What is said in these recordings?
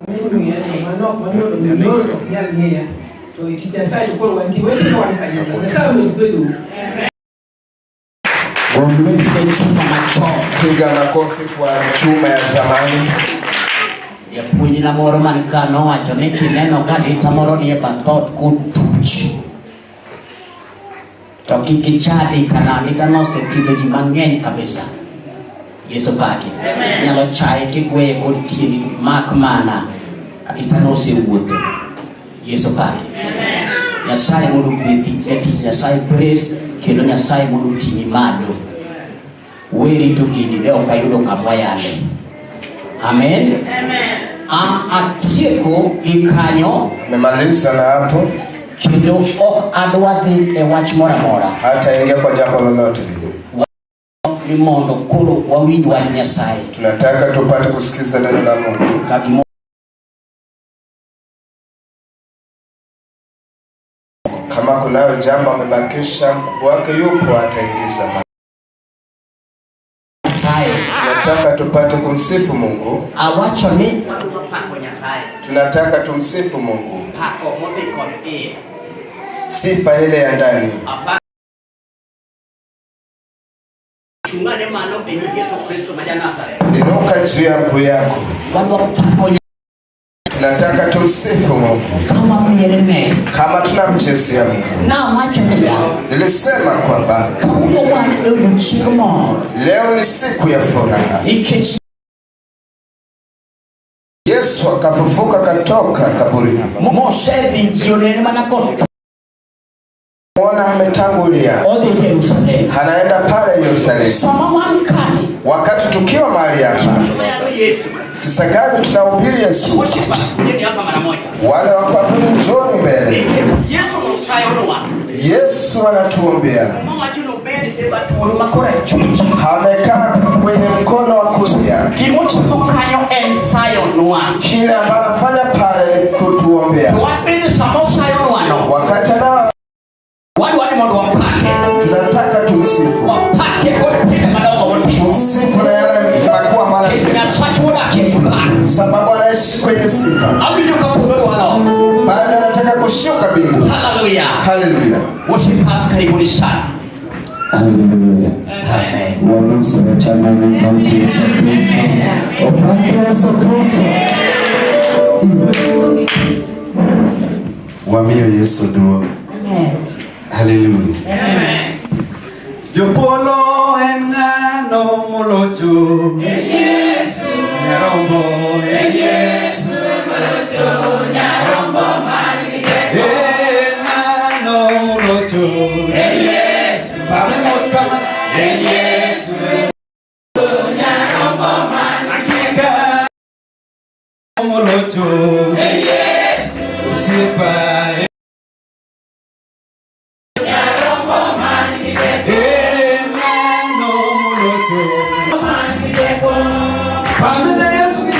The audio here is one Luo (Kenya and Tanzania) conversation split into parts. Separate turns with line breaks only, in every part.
Ng'iya to manok manyoro nyoro to ok nyal ng'iya. To e tich Nyasaye to koro wantie weteno wan kanyakla. Nyasaye omed gwedhou.
Wamweke chuma machon.
Piga makofi kwa chuma ya zamani.
Japuonjna moro man ka nowacho ni kineno ka dita moro nie bath ot kotuch to kik icha ditana, ditano osekidho ji mang'eny kabisa. Yesu paki. Nyalo chaye kigweye kod tiendi mak mana ditano osewuotho. Yesu paki. Nyasaye mondo ogwedhi jatich Nyasaye Praise kendo Nyasaye mondo oting'i malo. Weri to gini ne ok ayudo kama wayale. Amen. An atieko gi kanyo
Nimemaliza na hapo,
kendo ok adwa dhi e wach moro amora
hata ingia kwa jambo lolote lile.
ni mondo koro wawinj wach Nyasaye.
Tunataka tupate kusikiza neno la Mungu.
Ka gimo
Kama kunayo jambo amebakisha, mkubwa wake yupo, ataingiza.
Nyasaye
Tunataka tupate kumsifu Mungu,
awacho ni wadwa pako Nyasaye
tunataka tumsifu Mungu,
pako modhi kod iye
sifa ile ya ndani.
Apa- chung'ane malo e nying Yesu Kristo ma ja-Nazareth.
Inuka juu ya mguu yako.
Wadwa pako
Tunataka tumsifu Mungu
ka wamielne.
kama tunamchezea Mungu.
Nawacho niya,
Nilisema kwamba
kawuono wan e odiochieng' mor
leo ni siku ya furaha.
nikech
Yesu akafufuka katoka kaburini,
mosedhi ji onene mana kod
mwona ametangulia,
odhi Jerusalem.
anaenda pale Yerusalemu.
Sama wan kae
Wakati tukiwa mahali hapa,
Yesu
kisa gani tunahubiri Yesu?
worshiper, kujeni hapa mara moja.
Wale wa kuabudu njoni mbele.
Yesu nosayonwa
Yesu anatuombea,
mowacho nobed e bat wuoro ma korachwich.
amekaa kwenye mkono wa kulia.
Gimotimo kanyo en sayonwa.
Kile ambacho anafanya pale ni kutuombea.
To wan bende sama osayonwano,
Wakati anao
wadwa ni mondo wapake,
tunataka tumsifu,
wapake kod timbe madongo motimo.
tumsifu na yale makuu ambayo
Nikech
anatenda,
Nyasachwa odak e pak.
sababu anaishi kwenye sifa,
Awinjo ka polo dwaro.
bali anataka kushuka mbinguni.
Haleluya.
Haleluya!
Worshipers, karibuni sana.
Haleluya.
Amen.
Wanusu wachamani kwa Yesu Kristo. Upake Yesu Kristo. Wamiyo Yesu duong'. Haleluya.
Jopolo en ng'ano molocho? Nyarombo en Yesu molocho, nyarombo man gi teko. En ng'ano molocho? En Yesu. Pame mos kama en Yesu. Nyarombo man hakika molocho. En Yesu. Osiepa en ng'ano molocho? Pamela Yesu gi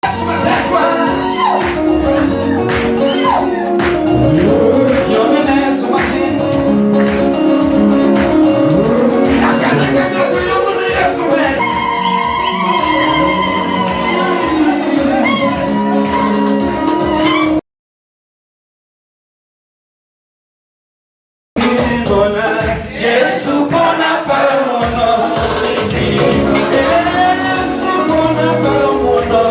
Yesu matekwa. Yonene Yesu matin. Akana to yonene Yesu me. Bona, Yesu bona paramono. Yesu bona paramono.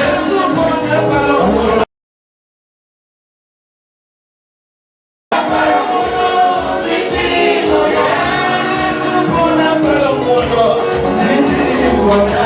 Yesu bona paramono. Yesu bona paramono. Yesu bona paramono. Yesu bona.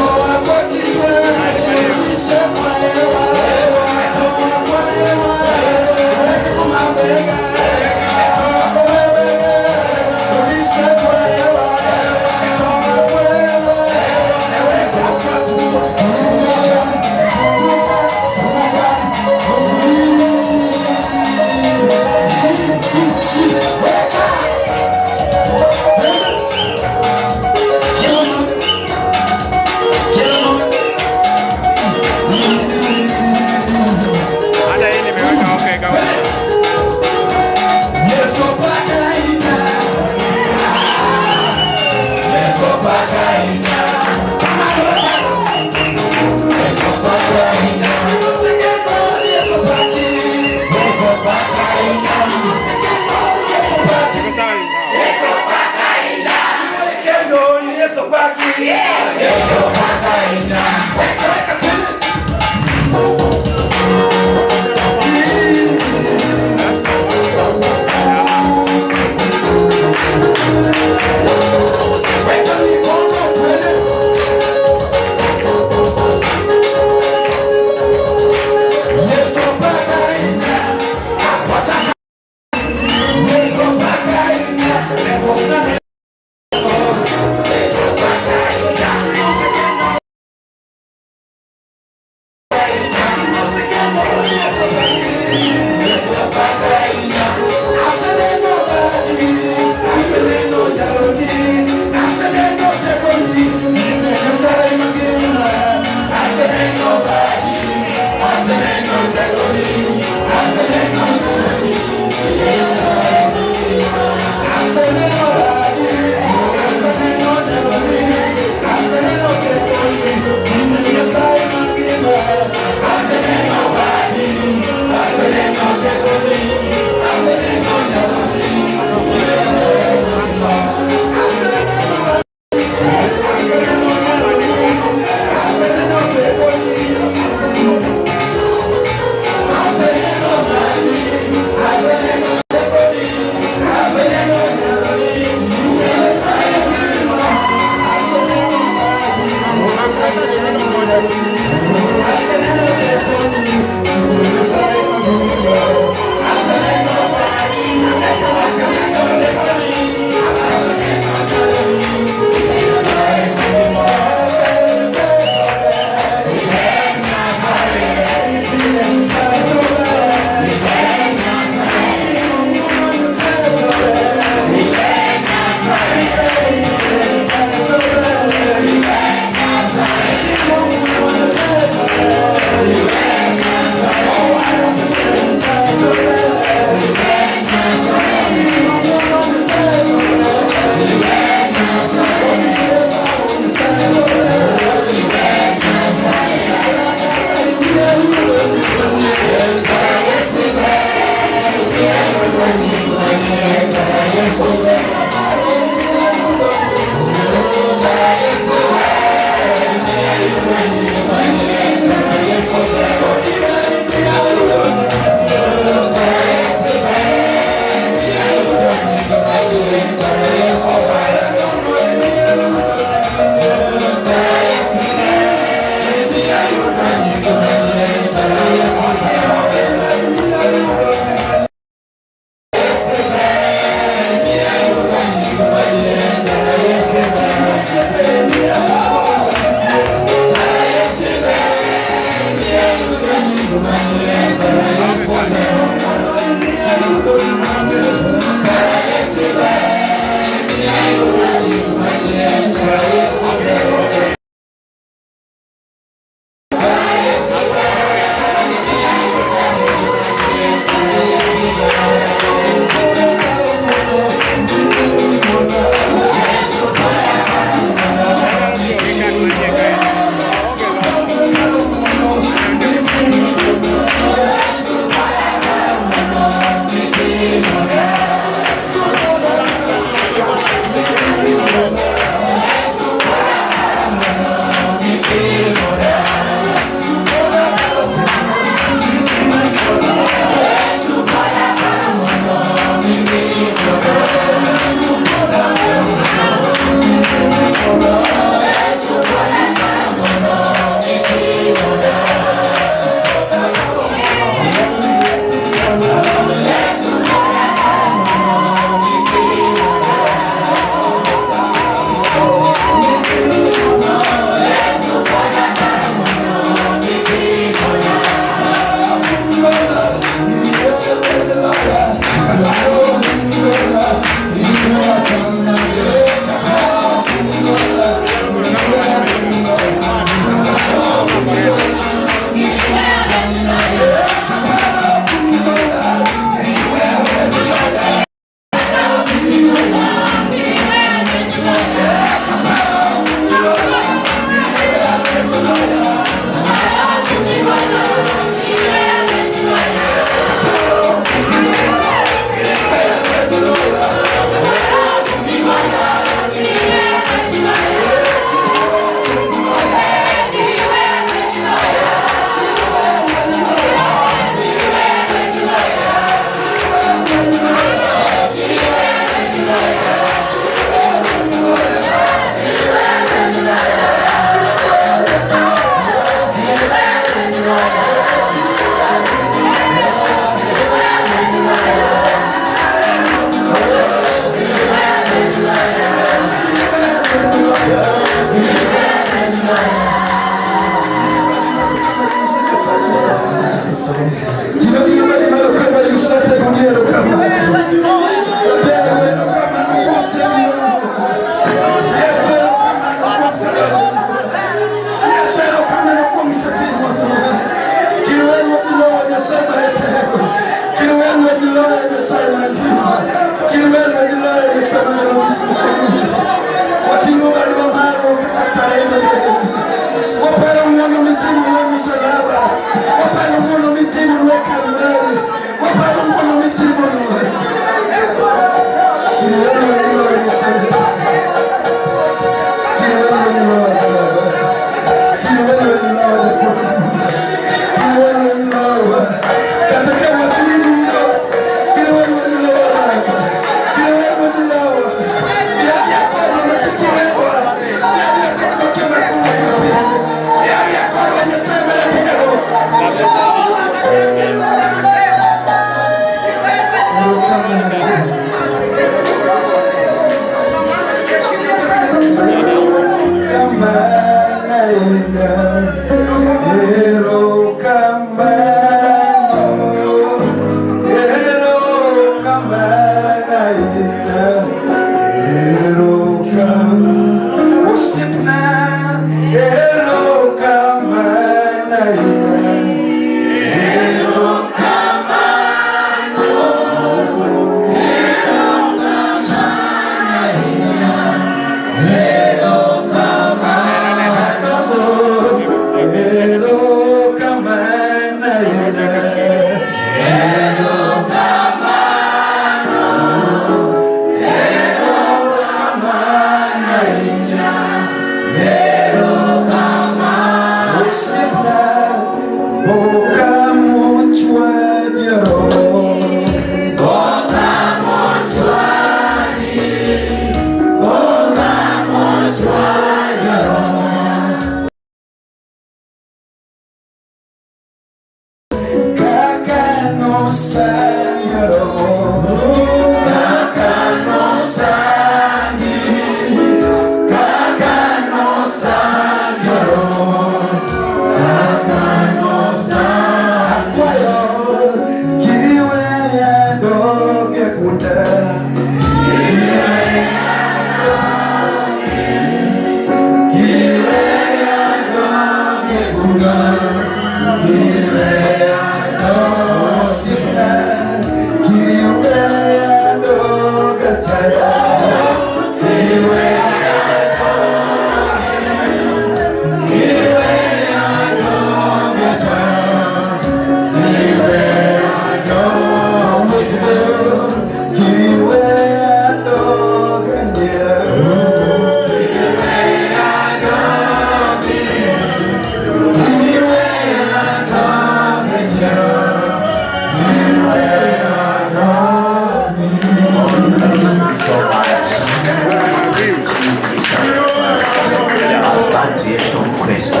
Kristo. Oh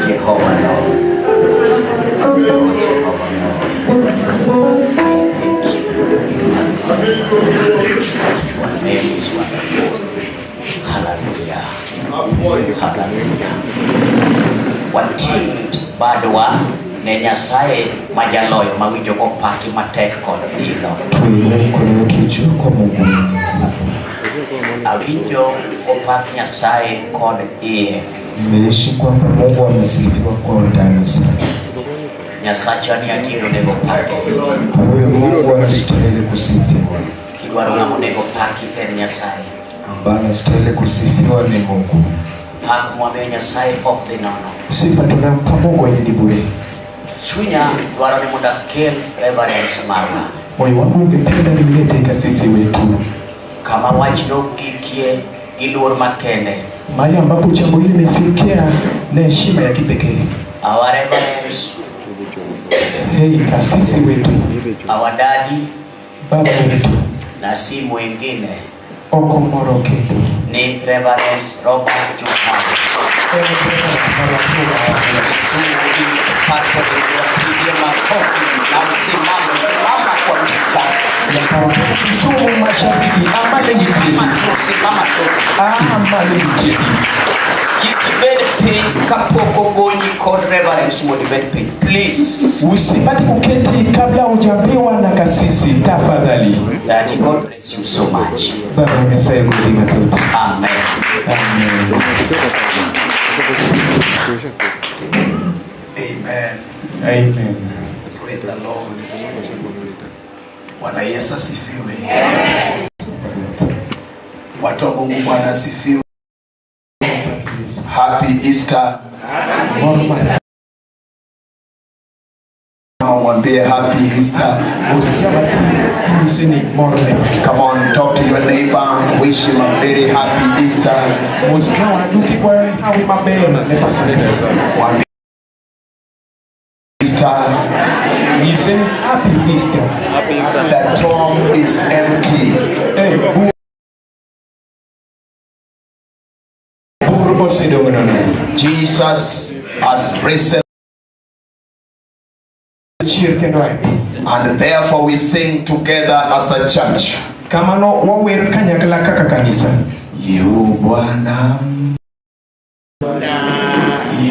Jehovah Lord. Oh Jehovah Lord. Thank you. Your name is wonderful. Hallelujah. Hallelujah. Wating badwa ne Nyasaye majaloyo mawinjo kopaki matek kod ilo.
Tuinue mikono yetu juu kwa Mungu mwenye nguvu.
Awinjo kopak Nyasaye kod iye.
Nimeishi kwamba Mungu amesifiwa kwa undani sana.
Nyasacha ni adier onego pake.
Huyo Mungu anastahili kusifiwa.
Kidwaro ng'ama onego paki en Nyasaye.
Ambaye anastahili kusifiwa ni Mungu.
Pak mwamiyo Nyasaye ok dhi nono.
Sifa tunampa Mungu haiendi bure.
Chunya dwaro ni mondo akel reverence marwa.
Moyo wangu ungependa nimlete kasisi wetu
Kama wachno gikie gi luor makende.
Mahali ambapo jambo hili limefikia na heshima ya kipekee.
Our reverence,
Hei, kasisi wetu,
our daddy,
baba wetu,
na si mwingine
ok moro kendo
ni Reverend Robert Juma. Kisumu East Pastor, wapigie makofi na usimame, simama kwa mita.
Ya parokia Kisumu Mashariki amale
Simama
gitedi
tu, simama tu.
amale gitedi.
Kik ibed piny kapok ogonyi kod Reverend wuod bed piny. Please.
Usipate kuketi kabla hujaambiwa na kasisi, tafadhali.
Daddy, God bless you so much.
Baba Nyasaye ogwedhi mathoth.
Amen.
Amen.
Amen.
Amen.
Praise the Lord. Bwana Yesu asifiwe. Watu wa Mungu, Bwana asifiwe. Happy Easter.
Mor mar
Mwambie happy Easter.
Mos jawadu kinyise ni mor ne Pasaka.
Come on, talk to your neighbor. Wish him a very happy Easter.
Mos jawadu kikwayo ni hawi maber ne Pasaka.
Mwambie Easter.
Nyise ni happy Easter.
The tomb is empty.
Eh, bur osedong' nono.
Jesus has risen,
Chier kendo ae.
And therefore we sing together as a church.
Kamano wawer kanyakla kaka kanisa.
Yu Bwana,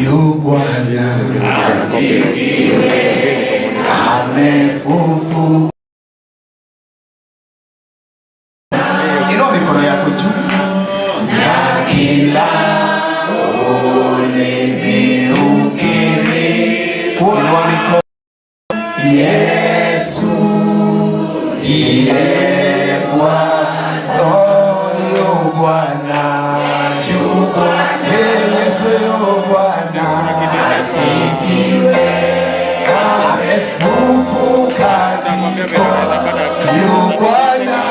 yu Bwana, amefufuka. Inua mikono yako juu. Na kila ulimi ukiri. Inua mikono. Yesu ndiye Bwana, oh, yu Bwana. Hey, Yesu yu Bwana. Amefufuka, yu Bwana,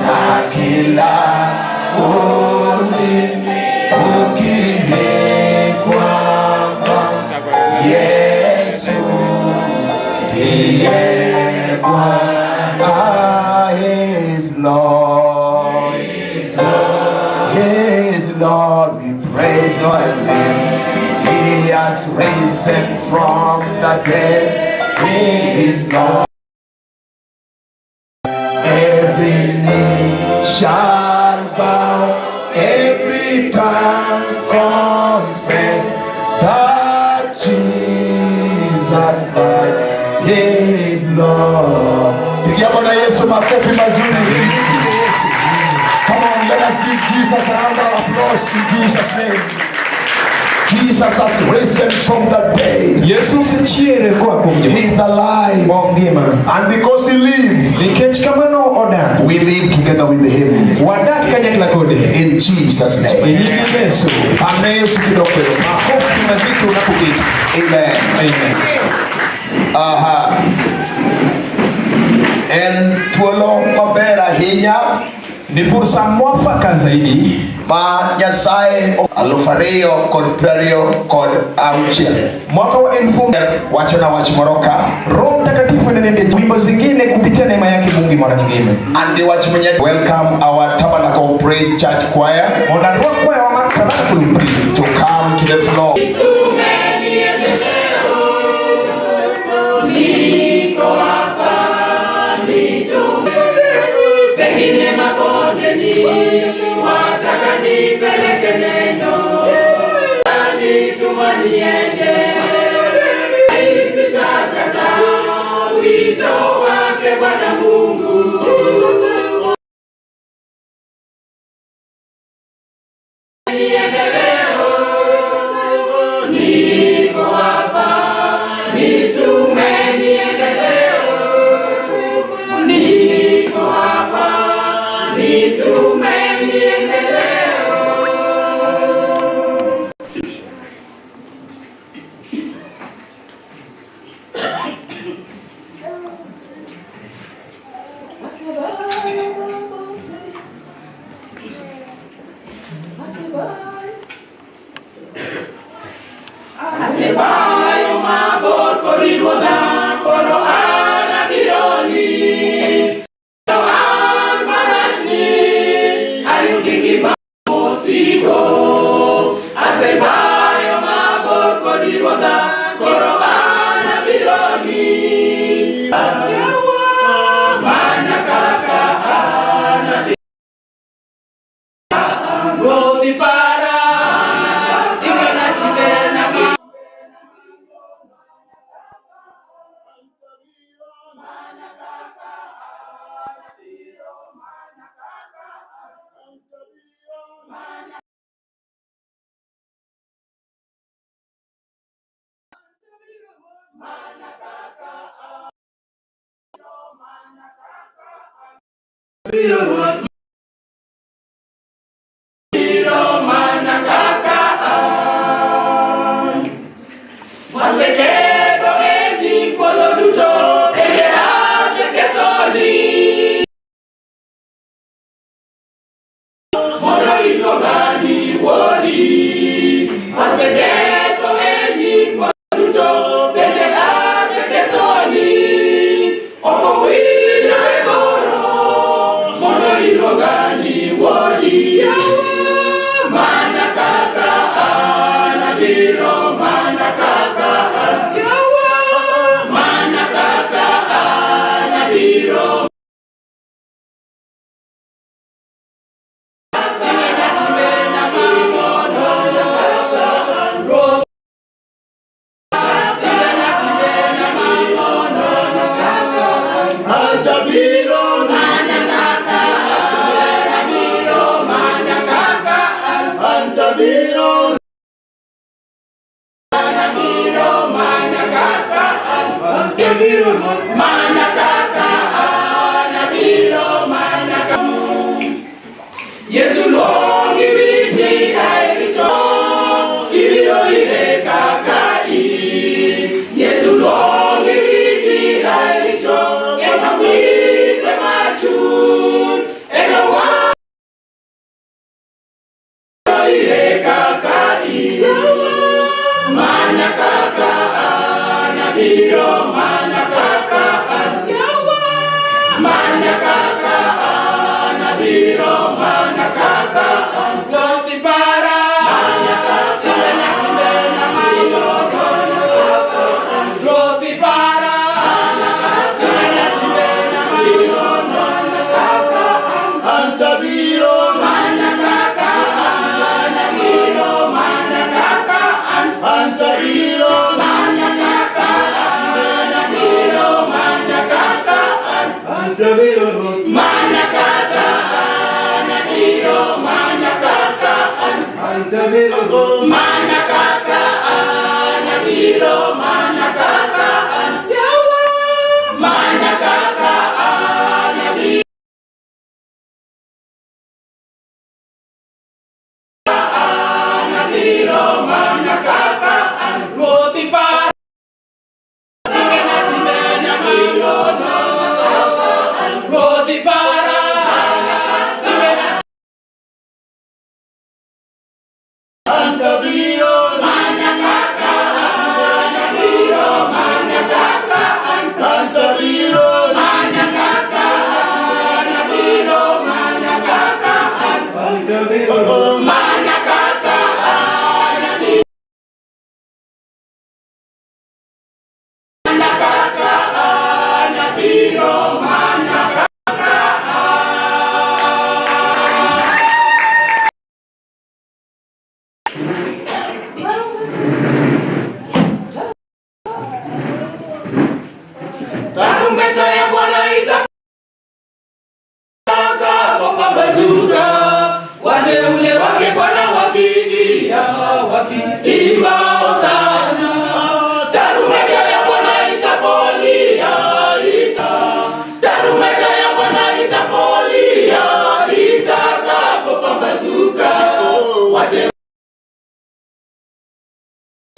na kila ulimi ukiri kwamba Yesu ndiye Bwana. He is Lord. He is Lord, we praise your name. He has risen from the dead. He is Lord. Every knee shall bow, every tongue confess that Jesus Christ is Lord. Pigia Bwana Yesu makofi mazuri. Come on, let us give Jesus a round of applause in Jesus' name. Jesus has risen from the dead.
Yesu osechier koa kuom
He
joma.
is alive.
Ongima.
And because he lives,
Nikech kamano odak.
we live together with him.
Wadak kanyakla kode.
In Jesus'
E
name.
nying Yesu.
Pane Yesu kidogo.
Makofi mazito unapoketi.
Amen.
Amen.
Aha. En thuolo maber ahinya
Ni fursa mwafaka zaidi
ma Nyasaye 2026.
Mwaka wa elfu
Wachona wach moro ka.
Roho Mtakatifu ananiambia wimbo zingine kupitia neema yake Mungu.
kuom gimoro ni ngime.
And the watchman welcome our Tabernacle of Praise Church Choir
Mondo arwak kwayawa mar Tabernacle of Praise
to come to the floor.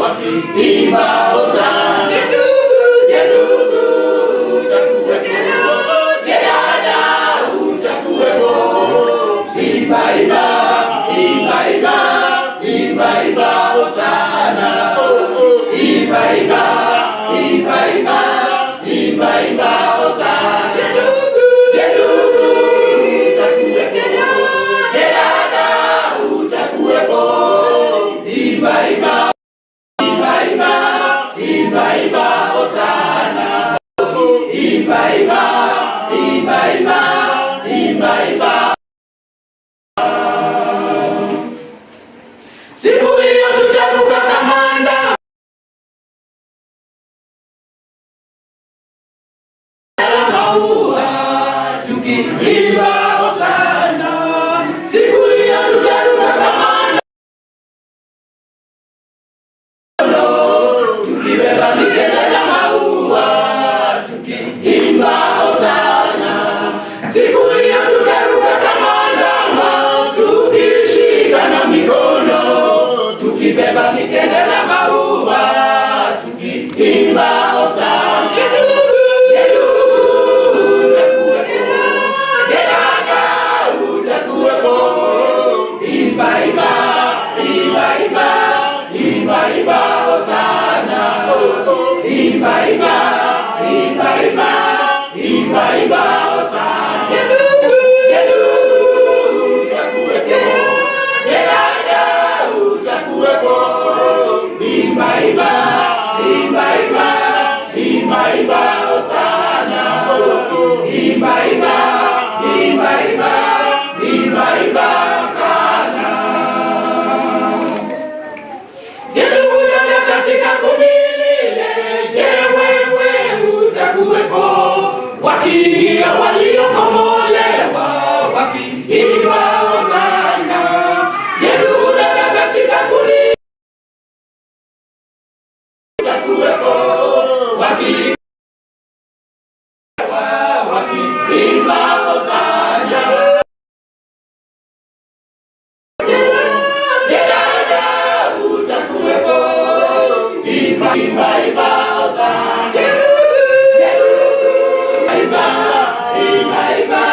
Wakiimba hosana. Je, ndugu utakuwepo? Je, dada utakuwepo? Imba, imba, imba, imba, imba, imba hosana. Imba, imba, imba, imba, imba, imba hosana. Je, ndugu utakuwepo? Je, dada utakuwepo? Imba, imba, imba, imba, imba, imba hosana. Imba, imba, imba, imba, imba, imba. Siku hiyo tutaruka kama ndama maua, tukiimba hosana. Siku hiyo tutaruka kama ndama, tukibeba mitende na maua, tukiimba hosana. Siku hiyo tutaruka kama ndama, tukishikana mikono, tukibeba mitende na maua, tukiimba hosana. Je, ndugu utakuwepo? Je, dada utakuwepo? Imba, imba, imba, imba, imba, imba hosana. Imba, imba, imba, imba, imba, imba hosana. Je, ndugu utakuwepo? Je, dada utakuwepo? Imba, imba, imba, imba, imba, imba hosana. Imba, imba, imba, imba, imba, imba hosana. Je, ndugu dada katika kundi lile, je, wewe utakuwepo? Wakiingia waliokombolewa, wakiimba hosana. Je, ndugu dada katika kundi utakuwepo? Wakiimba hosana. Je, dada utakuwepo? Imba, imba, imba hosana. Je, imba, imba, imba,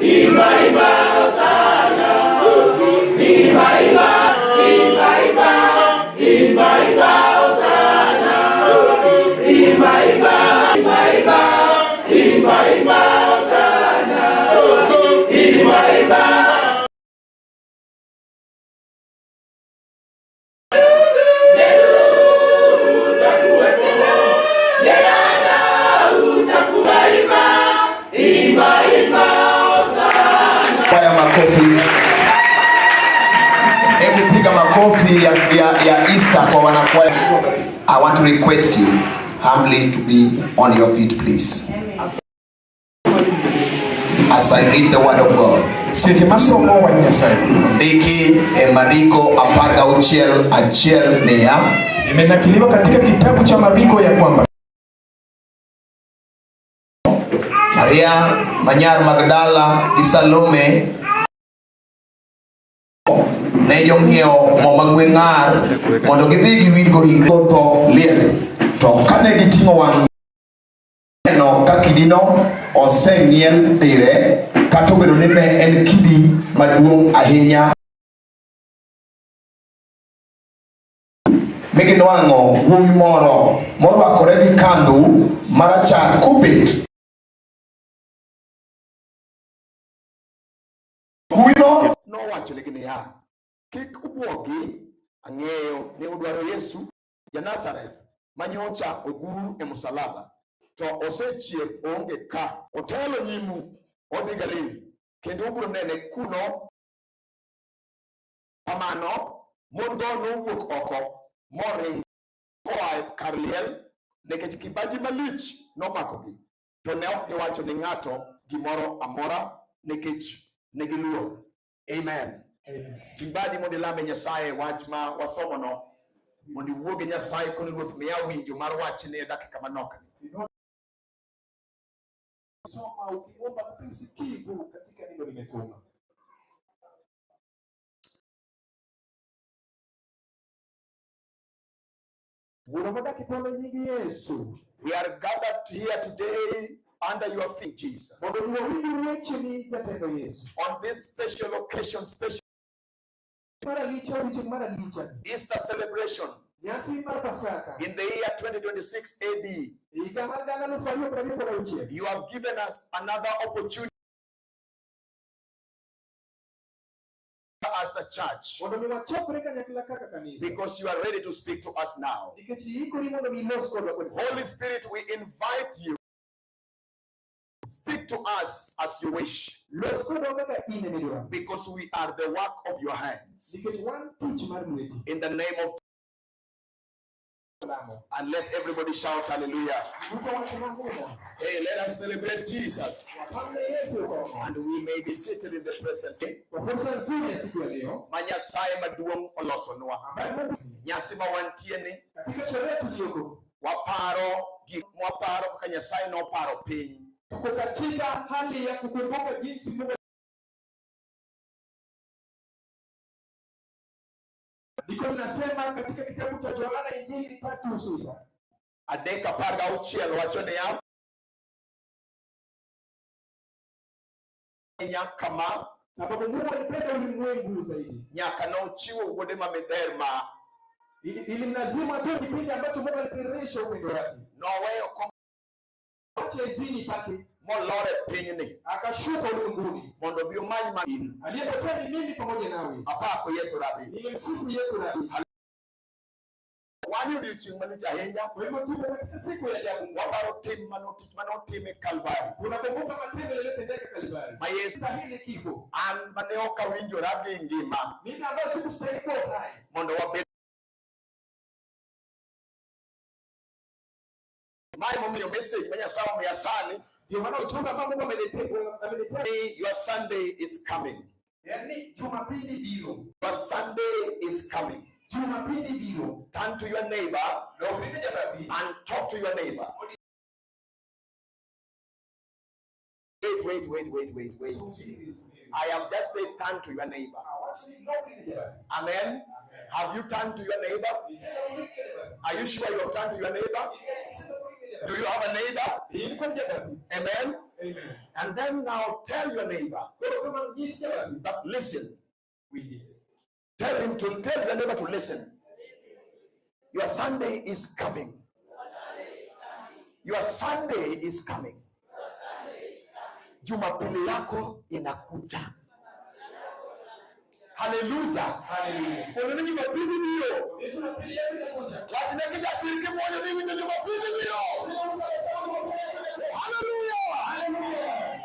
imba, imba hosana. Imba, imba, imba, imba, imba, imba hosana. Imba, imba, imba, imba, imba, imba hosana. Imba, imba.
Haya, makofi. Hebu piga makofi ya Easter kwa wanakwaya. I want to request you humbly to be on your feet, please, as I read the word of God.
Seche masomo wach Nyasaye.
Ndiki e Mariko 16 niya.
Imenakiliwa katika kitabu cha Mariko ya kwamba
Maria manyar Magdala gi Salome ne jong'iewo mo mang'we ng'ar mondo gidhi giwirgo ringre tho liel. To kane giting'o wang' neno ka kidino oseng'iel dire, kata obedo ni ne en kidi maduong' ahinya, mi ginwang'o wuowi moro morwakore gi kandhu marachar kobet. Wuowino nowachonegi niya, "Kik ubwogi, ang'eyo ni udwaro Yesu ja-Nazareth manyocha ogur e msalaba. To osechier, oonge ka. Otelo nyimu odhi Galili, kendo ubiro nene kuno." Kamano mon-go nowuok oko moringo koa e kar liel nikech kibaji malich nomakogi. To ne ok giwacho ni ng'ato gimoro amora nikech negiluor. Amen. Ting' badi mondo ilame Nyasaye wach ma wasomono, mondo iwuo gi Nyasaye koni Ruoth miya winjo mar wachni e dakika manok ni.
Soma ukiomba kupe usikivu katika neno nimesoma. Wuoro modak e polo e nying Yesu.
We are gathered here today under your feet, Jesus.
Mondo mi wawinj wecheni jatendo Yesu.
On this special occasion, special
Mar alicha odiochieng' mar alicha.
Easter celebration
Nyasi mar Pasaka.
in the year 2026 AD,
Higa mar 2026.
you have given us another opportunity as a church
Mondo mi wachokre kanyakla kaka kanisa.
because you are ready to speak to us now.
Nikech iikori mondo mi ilos kodwa kod
Holy Spirit, we invite you. Speak to us as you wish
Los kodwa kaka in ema idwaro.
because we are the work of your hands.
Nikech wan tich mar lweti.
In the name of
Lamo.
and let everybody shout hallelujah.
Duto wach mangima.
Hey, let us celebrate Jesus
Wapambe Yesu kong'o.
and we may be seated in the presence.
Kwa fursa nzuri ya siku ya leo
Ma Nyasaye maduong' olosonwa.
ambayo Mungu
Nyasi ma wantie ni
katika sherehe tuliyoko
waparo gik mwaparo kaka Nyasaye noparo piny.
tuko katika hali ya kukumbuka jinsi Mungu ndiko linasema katika kitabu cha Yohana Injili 3:6
3:16 wacho niya kama
sababu Mungu alipenda ulimwengu zaidi
nyaka nochiwo wuode ma miderma
ili mlazimu atoe kipindi ambacho Mungu alidhihirisha upendo wake
noweyo kom
ache izini pake
molor e pinyni
akashuka ulimwenguni
mondo obi omany ma in.
aliyepotea ni mimi pamoja nawe.
Apako Yesu Rabi.
Nilimsifu Yesu Rabi.
Wan e odiochieng' malich ahinya.
Kwa hivyo tuko katika siku ya ajabu.
Waparo tim mano tich manotim e Kalvari.
Tunakumbuka matendo yaliyotendeka Kalvari.
Ma Yesu
Stahili kifo.
an mane ok awinjora gi ngima
Mimi ambaye sikustahili kuwa hai.
mondo wabed. Mae momiyo message ma Nyasaye omiya sani
Ndio maana ujumbe ambao Mungu amenipa
ni your Sunday is coming.
yaani Jumapili biro.
Your Sunday is coming.
Jumapili biro.
Turn to your neighbor
Lokri jabathi.
and talk to your neighbor. Wait, wait, wait, wait, wait, wait.
Subiri, subiri.
I have just said turn to your neighbor.
Awacho ni lokri jabathi.
Amen. Have you turned to your neighbor?
Iselokri jabathi.
Are you sure you have turned to your neighbor? Do you have a neighbor?
In kod jabathi.
Amen.
Amen.
And then now tell your neighbor
Koro kama nyis jabathi.
that listen.
Winji.
Tell him to tell your neighbor to listen. Your Sunday is coming. Your Sunday is coming. Jumapili yako inakuja. Haleluya.
Hallelujah.
Ono ni Jumapili hiyo.
Yesu Jumapili yako inakuja.
Lazima kijasiriki moyo ni winjo Jumapili hiyo.
Sina mtu anayesema Jumapili yako inakuja.
Haleluya.
Hallelujah.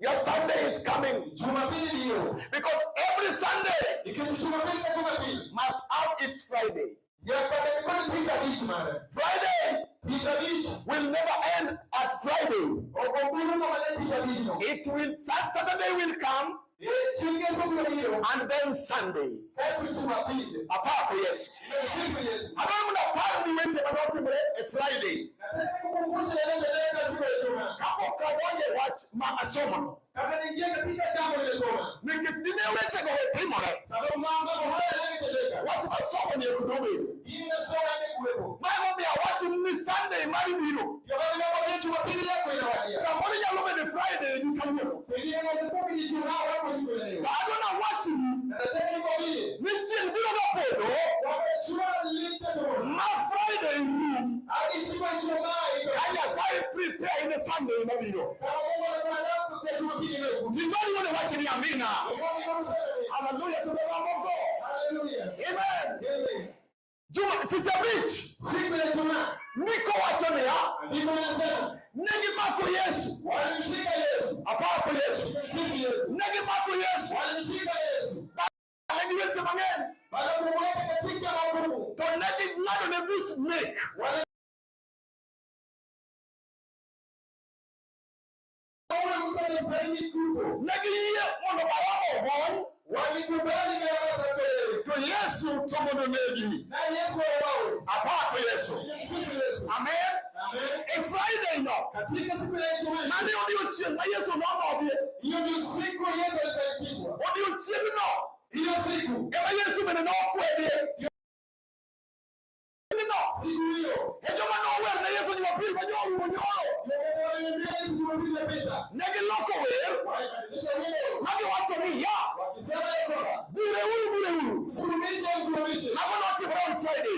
Your Sunday is coming
Jumapili hiyo.
because every Sunday
Nikech Jumapili ka Jumapili.
must have its Friday.
Nyaka bed kod tich abich mare.
Friday
Tich abich
will never end at Friday.
ok obi rumo mana e tich abich no.
It will that Saturday will come
Eh, chieng' Ngeso biro biro.
and then Sunday.
Kaeto Jumapili.
Apako Yesu.
Nimemsifu Yesu.
Adwaro mondo apar ni weche manotimore e Friday.
Nataka nikukumbushe yaliyotendeka siku ya Ijumaa.
Kapok adonjo e wach ma asomono.
Kabla niingie katika jambo nilisoma.
Nikech dine wechego we timore.
Sababu mambo haya yaliyotendeka.
Wach masomoni ok nobedo.
Hii nasoma ingekuwepo.
Ma emomiyo awacho ni Sunday mari biro.
Ndio maana nakwambia Jumapili yako inawadia.
Samoro nyalo bedo Friday ni kawuono.
Pengine inaweza kuwa ni Ijumaa wako siku ya leo.
To adwa nawachni
Na nataka nikwambie
ni chieng' biro nopondo
wamechua lite
ma Friday rum
hadi siku ya Ijumaa iko.
ka Nyasaye prepare ne Sunday mabiro.
Kama Mungu anakuandaa kwa Jumapili inayokuja.
Ji mari mondo wach ni amina.
Mungu ni kusema.
Hallelujah to the Lamb of God.
Hallelujah.
Amen.
Amen.
Juma tich abich
Siku ya Ijumaa
ndiko wacho niya
ndivyo inasema
ne gimako Yesu.
walimshika Yesu.
Apako Yesu.
Msifu Yesu.
Ne gimako Yesu.
Walimshika Yesu.
Ne giweche mang'eny.
Baada ya kumweka katika magumu.
To ne ging'ado ne buch nek.
Wale mtu anastahili kifo.
Ne giyie mondo Baraba ogony.
Walikubali gharama za kweli.
To Yesu to mondo negi.
Na Yesu auawe.
Apako Yesu.
Msifu Yesu.
Amen.
Amen.
E Friday no.
Katika siku ya Ijumaa.
Mane odiochieng' ma Yesu nodhodhie.
Hiyo ndio siku Yesu alisalibishwa.
Odiochieng'no
Hiyo siku
ema Yesu bende nokwedie. Negiloko wer. Magiwacho ni ya. Gure uru, gure uru. Mago notimore on Friday.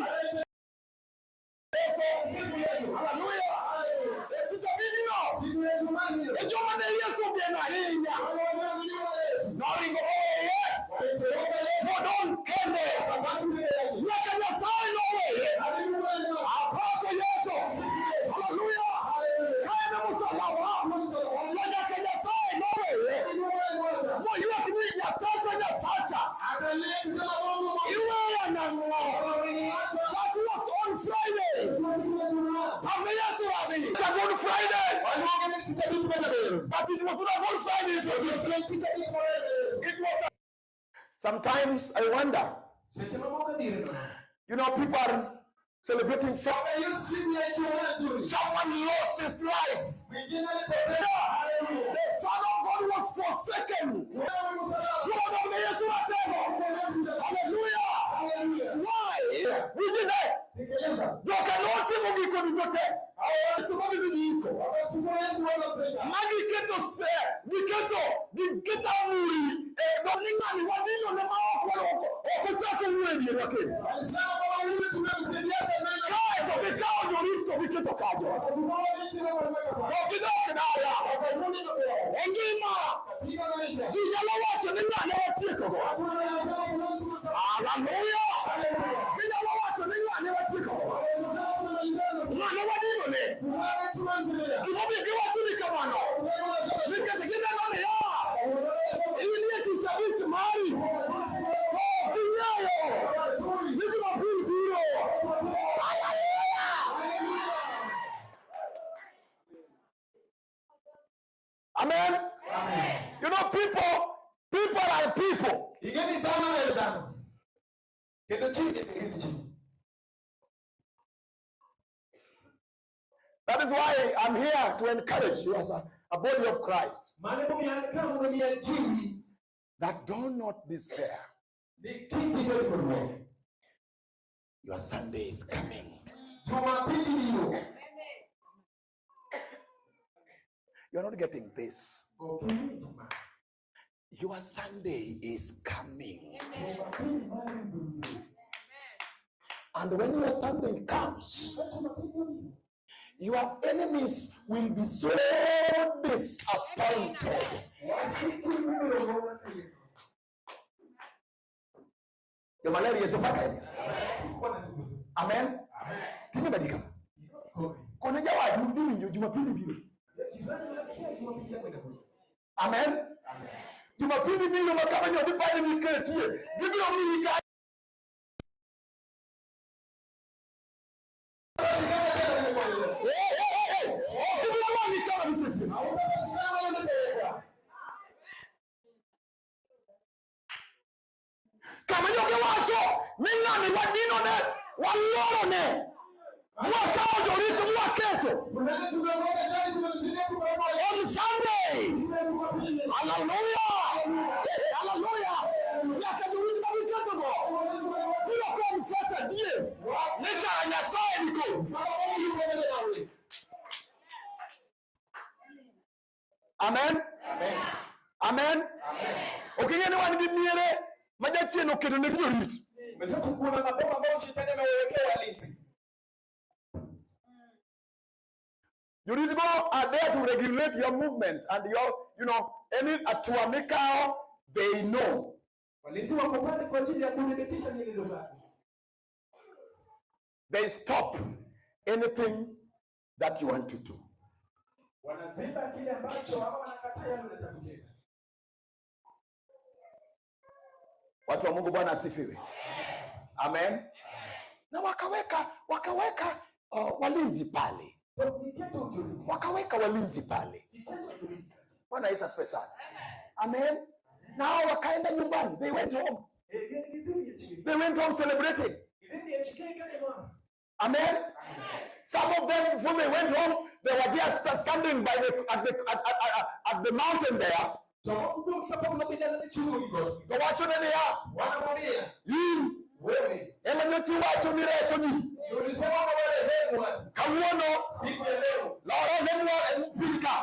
Hallelujah. E tich abijno. E joma ne Yesu ogeno ahinya. Noringo moweye. Modong' kende. Nyaka Nyasaye noweye. Apako Yesu. Hallelujah. Ka en e musalaba. To nyaka Nyasaye noweye. Moywak ni Nyasacha, Nyasacha. Iweya nang'o? That was on Friday. Pame Yesu wadhi. It's a Good Friday. But it was not a Good Friday. It was a. Sometimes I wonder, people are celebrating Friday. Someone lost his life. The Son of God was forsaken. Hallelujah. Why? Winjine. Joka notimo gigo duto te. Yesu mabiro iko. Magiketo se, giketo amuri. E do ni ng'ani wadino ne ma ok ok ochako wuoyo e dierwa kendo. Kae to gikawo jorit to giketo kanyo. To gidok dala. E ngima. Ji nyalo wacho ni ng'ane watiekogo. Hallelujah. Ginyalo wacho ni ng'ane watiekogo. Ng'ane wadino ne. Gimomiyo giwacho ni kamano. Nikech gineno niya. In e tich abich mari. Ok ing'eyo. Ni Jumapil biro. Hallelujah. Amen. People are people.
Ing'e ni dhano en dhano. Kendo ji gin ji.
That is why I'm here to encourage you as a body of Christ
Mano emomiyo an ka mondo mi ajiwi
that do not despair.
Ni kik ibed kod luoro.
Your Sunday is coming.
Jumapili biro.
You're not getting this.
Ok iwinj ma.
Your Sunday is coming.
Jumapili mari biro.
And when your Sunday comes,
Ka Jumapili obiro,
your enemies will be so disappointed.
Wasiki ibiro go kayiem.
Joma Yesu paka.
Bwana atukuzwe.
Amen. Kimebadilika.
Kome.
Kone jawadu diwinjo Jumapili biro.
Jirani, unasikia Jumapili yako inakuja.
Amen.
Amen.
Jumapili biro ma kama nyodi pale miketie. Gibiro miyi ka Eh, eh, eh, eh. Ok gidwani kama miketie.
Hautapatikana unapelekwa.
Kama nyoke wacho ni ng'ani wadinone walorone mwakawo jorito mwaketo
Fulani tumemweka ndani, tumemsaidia, tumemweka.
on Sunday.
Jumapili.
Hallelujah. Hallelujah. Nyaka jowinj ma giketogo biro confess adier ni kara Nyasaye ni kodi.
Baba Mungu yupo pamoja nawe.
Amen. Amen. Ok ing'e ni wan gi miere ma jachien oketo ne jorit.
Umetoka kuona maboma ambayo shetani amewawekea walinzi.
Jorit go are there to regulate your movement and your any hatua mikawo, they know.
Walinzi wako pale kwa ajili ya kudhibitisha nyenendo zako.
They stop anything that you want to do.
Wanaziba kile ambacho ama wanakataa yale unataka kutenda.
Watu wa Mungu, Bwana asifiwe. Amen. Na wakaweka walinzi pale. Wakaweka walinzi pale. Bwana Yesu asifiwe sana. Amen. Na hao wakaenda nyumbani. They went home. They went home celebrating. Amen. Some of them, before they went home, they were just standing by the at the at, at, at, at the mountain there. Wacho ne niya, in ema nyocha iwacho ni reso ji. Kawuono loro ne piny ka.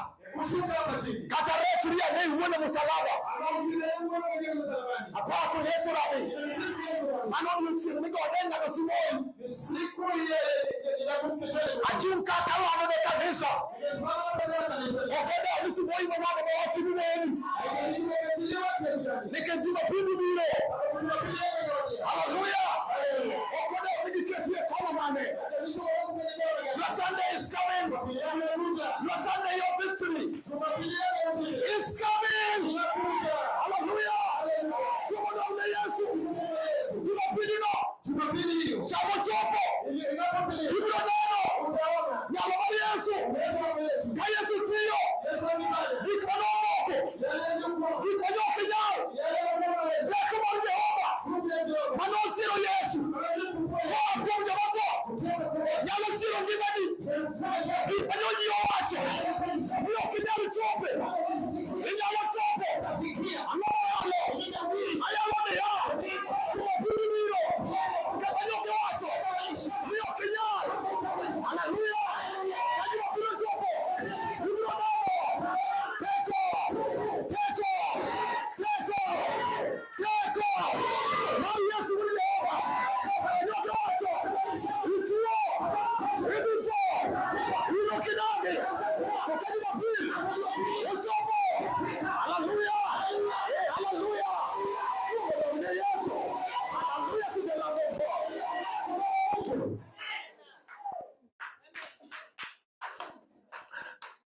Kushuka hapa chini.
Kata resri ane iwuon e musalaba.
Anausile uone mwenyewe msalabani.
Apako Yesu Rabi.
Siku Yesu Rabi.
Mano odiochieng' migone ng'ato simoi.
Ni siku ya kumtetea.
Achung' kaka lamo ne kanisa.
Nimesimama mbele ya kanisa.
Ok odew ni simoi mowalo mowach ni neni.
Haijalishi umekatiliwa kiasi gani.
Nikech Jumapili biro.
Jumapili yako.
Hallelujah. Ok odew ni giketi e kona mane.
Haijalishi wewe kwenye kona gani.
Your Sunday is coming.
Jumapili yako inakuja.
Your Sunday, your victory
Jumapili yako ushindi.
is coming.
Inakuja.
Hallelujah. Kumondo ne Yesu. Jumapili no.
Jumapili hiyo.
Chamo chopo.
Inapofika.
Ibiro neno.
Utaona.
Nyalo mar Yesu.
Yesu wa Yesu.
Ka Yesu tiyo.
Yesu alifanya.
Gik manomoko.
Yale yaliyokuwa.
Gik ma ok inyal.
Yale yaliyokuwa.
Teko mar Jehova.
Nguvu ya Jehova.
Manochiro Yesu. Koa kuom jomotho.
Kutoka kwa
Nyalo chiro ngimani.
kufanya.
Gik ma ji owacho. Ni ok inyal chope. Inyalo chopo. Ang'o mayalo? Ayalo niya. Jumapili biro. Kata nyoke wacho. Ni ok inyal. Haleluya. Ka Jumapili ochopo. Ibiro neno. Teko. Teko. Teko. Teko. Mar Yesu wuod Jehova. Kata nyoke wacho. Ituo. Idhi tho. In ok idagi. To ka Jumapili ochopo. Haleluya. Haleluya. Kuom Yesu. Haleluya kidela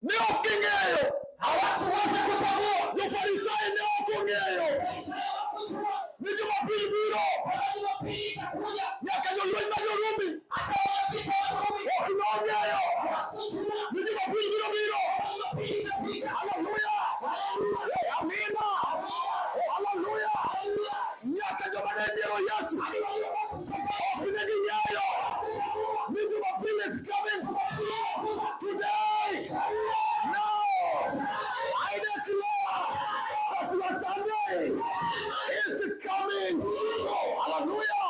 Ne ok ging'eyo.
Hawakuweza kutambua.
Jo-Farisai ne ok ong'eyo ni Jumapili biro.
Jumapili itakuja.
Nyaka jolweny mag jo-Rumi
Hata wanapita Warumi
ok nong'eyo
hawakujua.
ni Jumapili biro biro.
Jumapili itafika.
Haleluya. Amina. Haleluya. Nyaka joma ne nyiero Yesu ok ne ging'eyo ni Jumapili is coming today. Now I declare that your Sunday is coming. Hallelujah.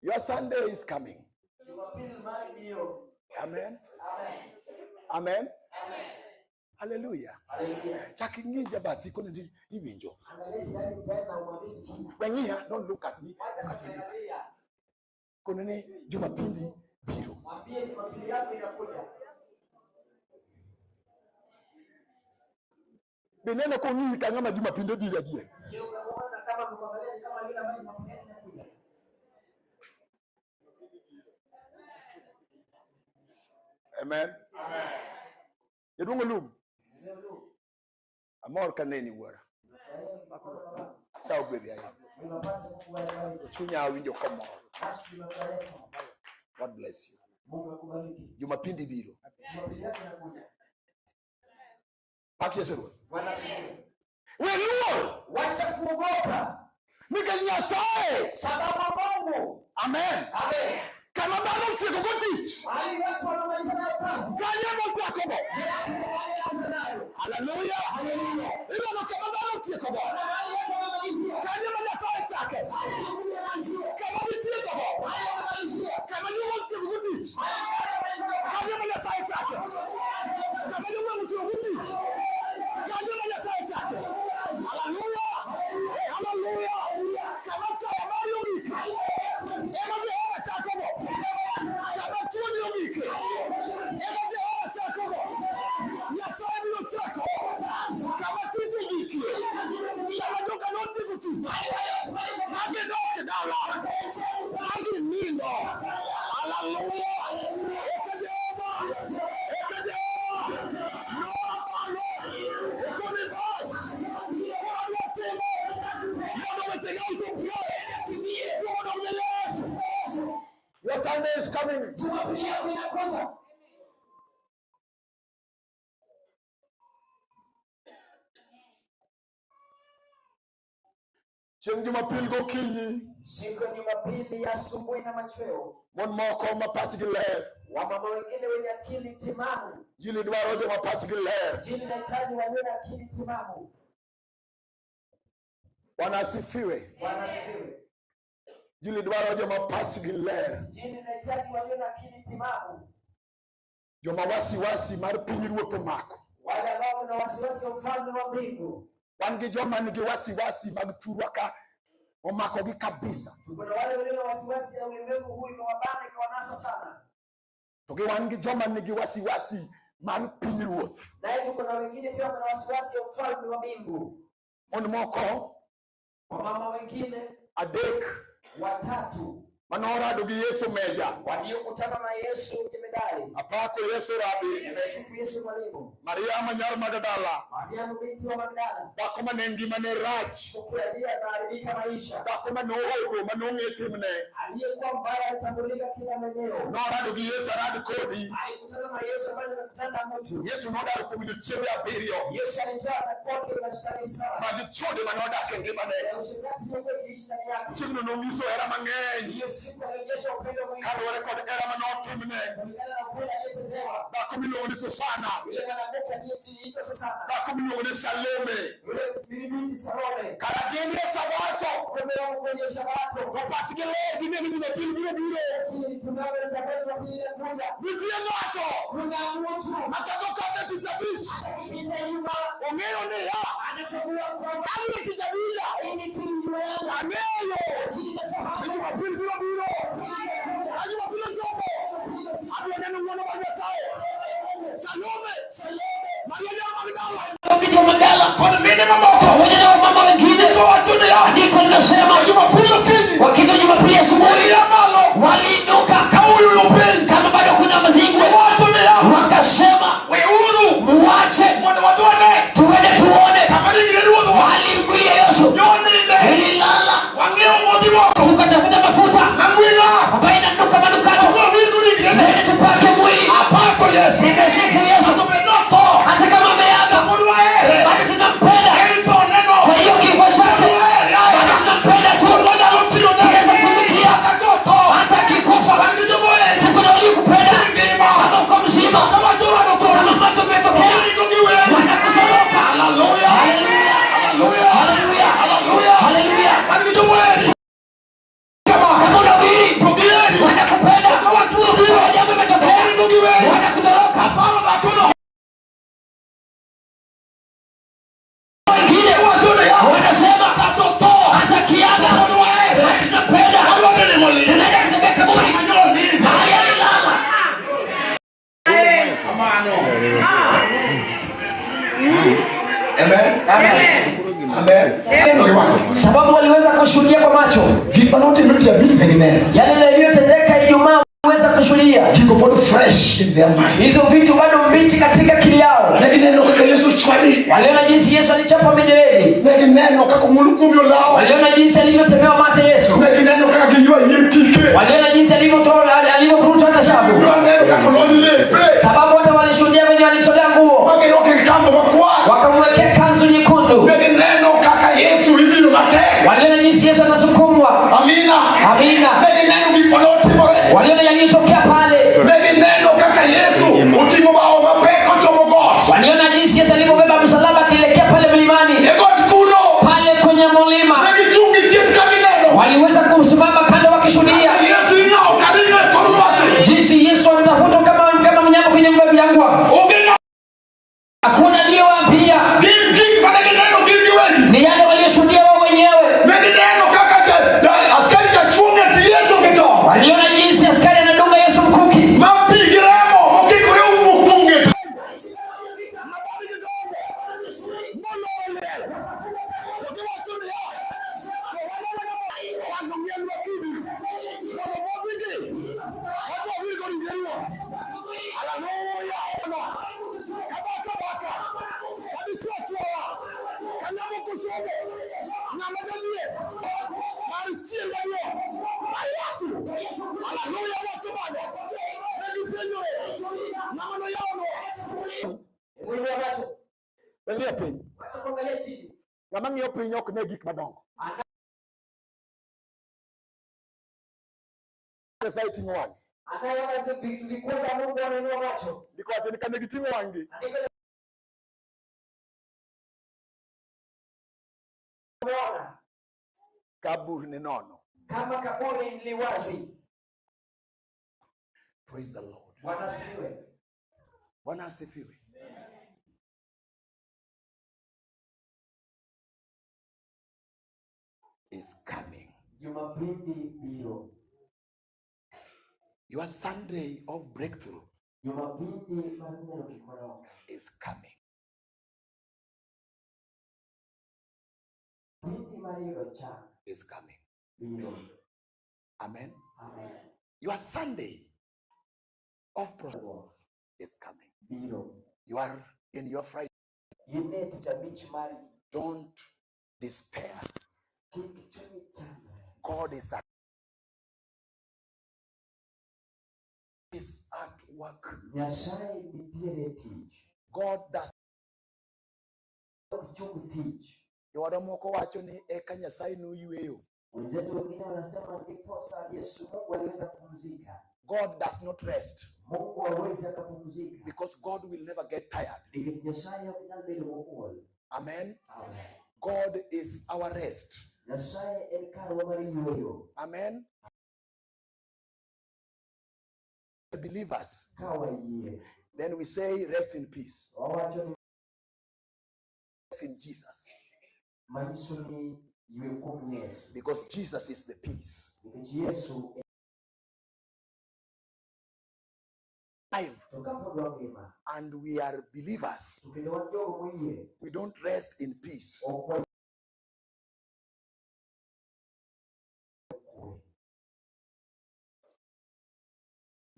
Your Sunday is coming.
Jumapili mari biro.
Amen.
Amen.
Amen.
Amen.
Hallelujah.
Haleluya.
Chak ing'i jabathi koni ni iwinjo.
Angalia jirani tena umwambie sikia.
We ng'iya, don't look at me.
Acha
Look at me.
kuangalia.
Koni ni Jumapili biro.
Mwambie Jumapili yako inakuja.
Be neno kong'iyi ka ng'ama Jumapinde biro adier.
Leo unamuona kama amekuangalia ni kama yule ambaye Jumapili yake inakuja.
Amen. Jaduong' Olum,
Mzee Lu,
amor kaneni wuora.
nafurahia mkono baba.
Sa ogwedhi ahinya.
Unapata Mungu awabariki.
Chunya awinjo komor.
Nafsi imefurahia sana.
God bless you.
Mungu akubariki.
Jumapindi biro.
Jumapili yako inakuja.
Pak Yesu Ruoth.
Bwana asifiwe.
We luor
Wacha kuogopa
nikech Nyasaye.
sababu Mungu.
Amen.
Amen.
Kama dhano otieko go tich,
Mahali watu wanamaliza nayo kazi.
kanyo mochakogo.
Mahali wanaanza nayo.
Haleluya.
Haleluya.
Ineno kama dhano otiekogo.
Mahali watu wanamalizia.
Kanyo ma Nyasaye chake.
Mahali Mungu anaanzia.
Kama gitiekogo.
Mahali wanamalizia.
Kama joma otieko go tich.
Mahali wanamaliza nayo kazi.
Kanyo ma Nyasaye chake. Kama joma otieko go tich. Kanyo ma Nyasaye chake. Haleluya. Haleluya. Kama taya mari ogik. Ema Jehova chakogo. Kama tuoni ogik. Ema Jehova chakogo. Nyasaye biro chako. Kama tich ogikie. Sama joka notieko tich. Magidok e dala. Maginindo. Haleluya. Eka Jehova. Eka Jehova. Noa malo. Okoni bas. Koro adwa timo. Mondo wechega ochop kare. Mondo omi Yesu. Your Sunday is coming.
Jumapili yako inakuja.
Chieng' Jumapil gokinyi,
Siku ya Jumapili ya asubuhi na machweo,
mon moko ma pachgi ler.
wamama wengine wenye akili timamu,
Jili dwaro joma pachgi ler.
jini nahitaji walio na akili timamu.
Bwana asifiwe.
Bwana asifiwe.
Injili dwaro joma pachgi ler.
Injili inahitaji walio na akili timamu,
Joma wasiwasi mar piny ruoth omako.
wale ambao wana wasiwasi wa ufalme wa mbingu.
Wan gi joma nigi wasiwasi mag thurwa ka omakogi kabisa.
Tuko na wale walio na wasiwasi ya ulimwengu huu imewabana ikawanasa sana,
To gi wan gi joma nigi wasiwasi mar piny ruoth.
naye tuko na wengine pia wana wasiwasi ya ufalme wa mbingu.
Mon moko
Wamama wengine
adek
watatu
manorado gi Yesu meja.
waliokutana na Yesu jemedari.
Apako Yesu rabi.
Nimesifu Yesu mwalimu.
Mariama nyar Magdala.
Mariamu binti wa Magdala,
Dhako mane ngimane rach.
mke aliyeharibika maisha,
Dhako mane ohogo mane ong'e timne.
aliyekuwa mbaya, alitambulika kila maeneo.
Norado gi Yesu arad kodi.
Alikutana na Yesu ambaye alikutana na mtu.
Yesu nodar kuom jochiende abiriyo
Yesu alitoa na kwake mashtari saba
mag chode mane odak e ngimane.
ya usherati iliyokuwa ikiishi ndani yake.
Chieng'no nonyiso hera mang'eny
Hiyo siku alionyesha upendo mwingi
kaluwore kod hera mane otimne.
kulingana na upendo aliyetendewa.
Dhako miluongo ni Susana.
Yule mwanamke aliyeitwa Susana,
Dhako miluongo ni Salome.
yule binti Salome,
Kara gin e Sabato
kumbe wako kwenye Sabato,
to pachgi ler gineno Jumapil biro biro.
lakini tunawe tabeli wa pili inakuja.
Nitie ng'ato
Kuna mtu
makadho kadhe tich abich
akipita nyuma
ong'eyo niya
anatambua kwamba
an e tich abich
hii ni timu yangu,
ang'eyo
lakini
ni
nafahamu
Jumapil biro biro. Ka Jumapil ochopo abiro neno ng'wono mar Nyasaye. Salome, Maria nyar Magdala
Binti wa Magdala
kod mine mamoko
pamoja na wamama wengine,
owacho niya
andiko linasema
Jumapil okinyi
wakija Jumapili asubuhi
Maria malo
waliinuka
ka uyuyo piny
kama bado kuna mazingwe,
owacho niya
wakasema
weuru
muache
mondo wadhi wane
tuende tuone
kama ringre ruodhwa
mahali mwili ya Yesu
joninde
ililala,
wang'iewo modhi moko
tukatafuta mafuta
mang'we ng'ar
ambayo inanuka manukato,
wawirgo ringrene
tuende tupake mwili.
apako Yesu
Nimesifu Yesu,
to bed notho
hata kama ameaga
mondo wahere
bado tunampenda.
en tho nego
Kwa hiyo kifo chake bado tunampenda tu,
wanyalo tiyone
tunaweza kutumikia
kata kotho
hata akikufa.
wan gi jomoheri
Tuko na waliokupenda
ngima
kama uko mzima,
ka wachorado
kama
kodi
macho umetokea,
giringo gi wer
wanakutoroka.
Haleluya
Haleluya,
Haleluya
haleluya,
Haleluya
haleluya.
wan gi jomoheri kama
Kama unahubiri
to giheri
wanakupenda,
ka wach biro biro
kama jambo imetokea
giringo gi wer
wanakutoroka.
aparo dhakono
Wengine
wacho niya
wanasema
kata otho
hata kiaga
mondo wahere
tunapenda,
wadwa dhi limo liel
tunaenda kutembea kaburi
kama nyoro ninde
mahali alilala.
Amen. Amen. Neno gi wang'e.
sababu waliweza kushuhudia kwa macho
Gik mane otimre tich abich ne gineno.
yale yaliyotendeka Ijumaa, waliweza kushuhudia
Gigo pod fresh in their mind.
hizo vitu bado mbichi katika akili yao.
Ne gineno kaka Yesu ochwadi.
Waliona jinsi Yesu alichapwa mijeledi,
Ne gineno kaka ong'ul kuomi olawo.
waliona jinsi alivyotemewa mate Yesu,
Ne gineno kaka giywa yie kike.
waliona jinsi alivyotoa alivyovurutwa hata shavu,
Noneno kaka olony lepe.
sababu hata walishuhudia wenye walitolea nguo,
Ma girwake gi kandho makwar.
wakamwekea kanzu nyekundu.
Ne gineno kaka Yesu idhiro matek.
Waliona jinsi Yesu anasukumwa.
Amina.
Amina.
Ne gineno gik mane otimore.
Waliona yaliyotokea pale,
Ne gineno kaka Yesu oting'o bao mapek kochomo got.
waliona jinsi Yesu alivyobeba msalaba akielekea pale mlimani,
E got kuno.
pale kwenye mlima.
Ne gichung' gi chien ka gineno.
Waliweza kusimama kando wakishuhudia
Yesu ing'awo ka ring'o e kor lwasi.
jinsi Yesu anatafutwa kama mnyama kwenye jangwa.
Onge ng'ama
Hakuna aliyewaambia,
gin gik mane gineno gin giwegi.
ni yale walioshuhudia wao wenyewe.
Ne gineno kaka askari jachuo ng'et Yesu gi tong'.
Waliona jinsi askari anadunga Yesu mkuki,
Ma pi gi remo mokikore owuok kuom ng'ete. Wang'iyo piny. Ng'ama ng'iyo piny ok ne gik madongo. Nyasaye ting'o wang'e.
anayeona vitu vikuu za Mungu anainua macho.
Ndiko wacho ni kane giting'o wang'gi
Andiko Umeona
kabur ni nono.
Kama kaburi li wazi.
Praise the Lord.
Bwana asifiwe.
Bwana asifiwe. Is coming.
Jumapili biro.
Your Sunday of breakthrough
Jumapili mar neno gik madongo
is coming.
Pindi mar yudo chang
Is coming.
biro.
Amen.
Amen.
Your Sunday of prosperity is coming.
Biro.
You are in your Friday.
In e tich abich mari.
Don't despair.
Kik chunyi chandre.
God is at work.
Nyasaye nitiere tich.
God does.
Ok chung tich.
Jowadwa moko wacho ni eka Nyasaye noyweyo.
Wenzetu wengine wanasema ndiposa Yesu Mungu aliweza kupumzika.
God does not rest
Mungu hawezi akapumzika
because God will never get tired.
nikech Nyasaye ok nyal bedo mool.
Amen.
Amen.
God is our rest.
Nyasaye en karwa mar yweyo.
Amen. The believers,
Ka wayie,
then we say rest in peace.
wawacho ni
Rest in Jesus.
manyiso ni ywe kuom Yesu
Because Jesus is the peace.
nikech Yesu
Live
to kapod wangima
and we are believers.
to kendo wan jogo moyie
We don't rest in peace.
ok wayie kwe.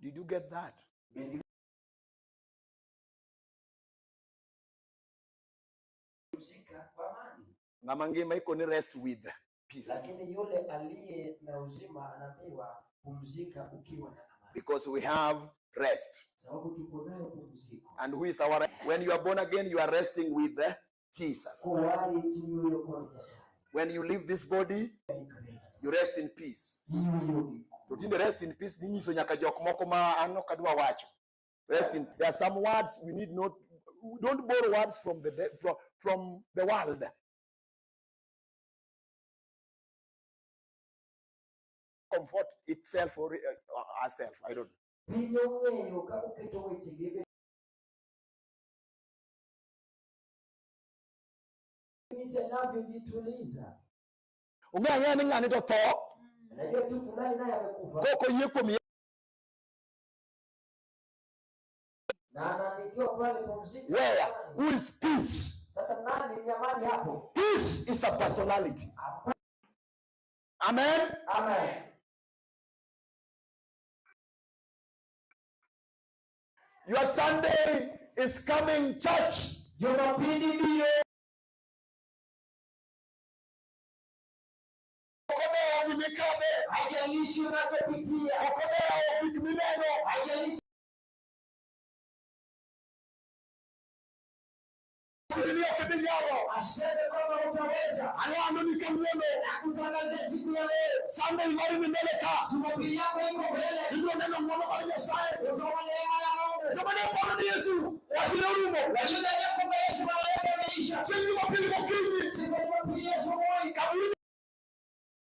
Did you get that?
Bende pumzika kwa amani.
Ng'ama ngima ikoni rest with peace.
Lakini yule aliye na uzima anaambiwa pumzika ukiwa na amani,
Because we have rest.
sababu tuko nayo pumziko.
And who is our when you are born again, you are resting with Jesus.
Kowari tiyweyo kod Nyasaye
When you leave this body,
ei Kristo,
you rest in peace.
iyweyo gi
To tinde rest in peace ninyiso nyaka jok moko ma an ok adwa wacho. Rest in there are some words we need not we don't borrow words from the from the world. Comfort itself or ourself. I don't know.
Piny ong'eyo ka oketo wechegi e jinsi anavyojituliza.
Ong'eyo ang'eya ni ng'ani to tho
Anajua tu fulani naye amekufa
kok oyie kuom Yesu.
Na anaandikiwa pale pumzika.
Where?
Amani.
Who is peace?
Sasa nani ni amani hapo?
Peace is a personality. Amen.
Amen.
Your Sunday is coming, church.
Jumapili biro.
Ok odewo gimikadhe.
Haijalishi unachopitia,
Ok odewo gik mineno.
haijalishi
Ni ok idhi nyalo.
aseme kwamba utaweza.
Alando ni kawuono.
Nakutangazia siku ya leo,
Sunday mari ni mbele ka.
Jumapili yako iko mbele.
Ibiro neno ng'wono mar Nyasaye.
Utaona neema ya Mungu.
Joma ne paro ni Yesu wachne orumo.
Waliodhania kwamba Yesu maneno yake yameisha,
Chieng' Jumapili gokinyi.
siku ya Jumapili asubuhi
Kaburi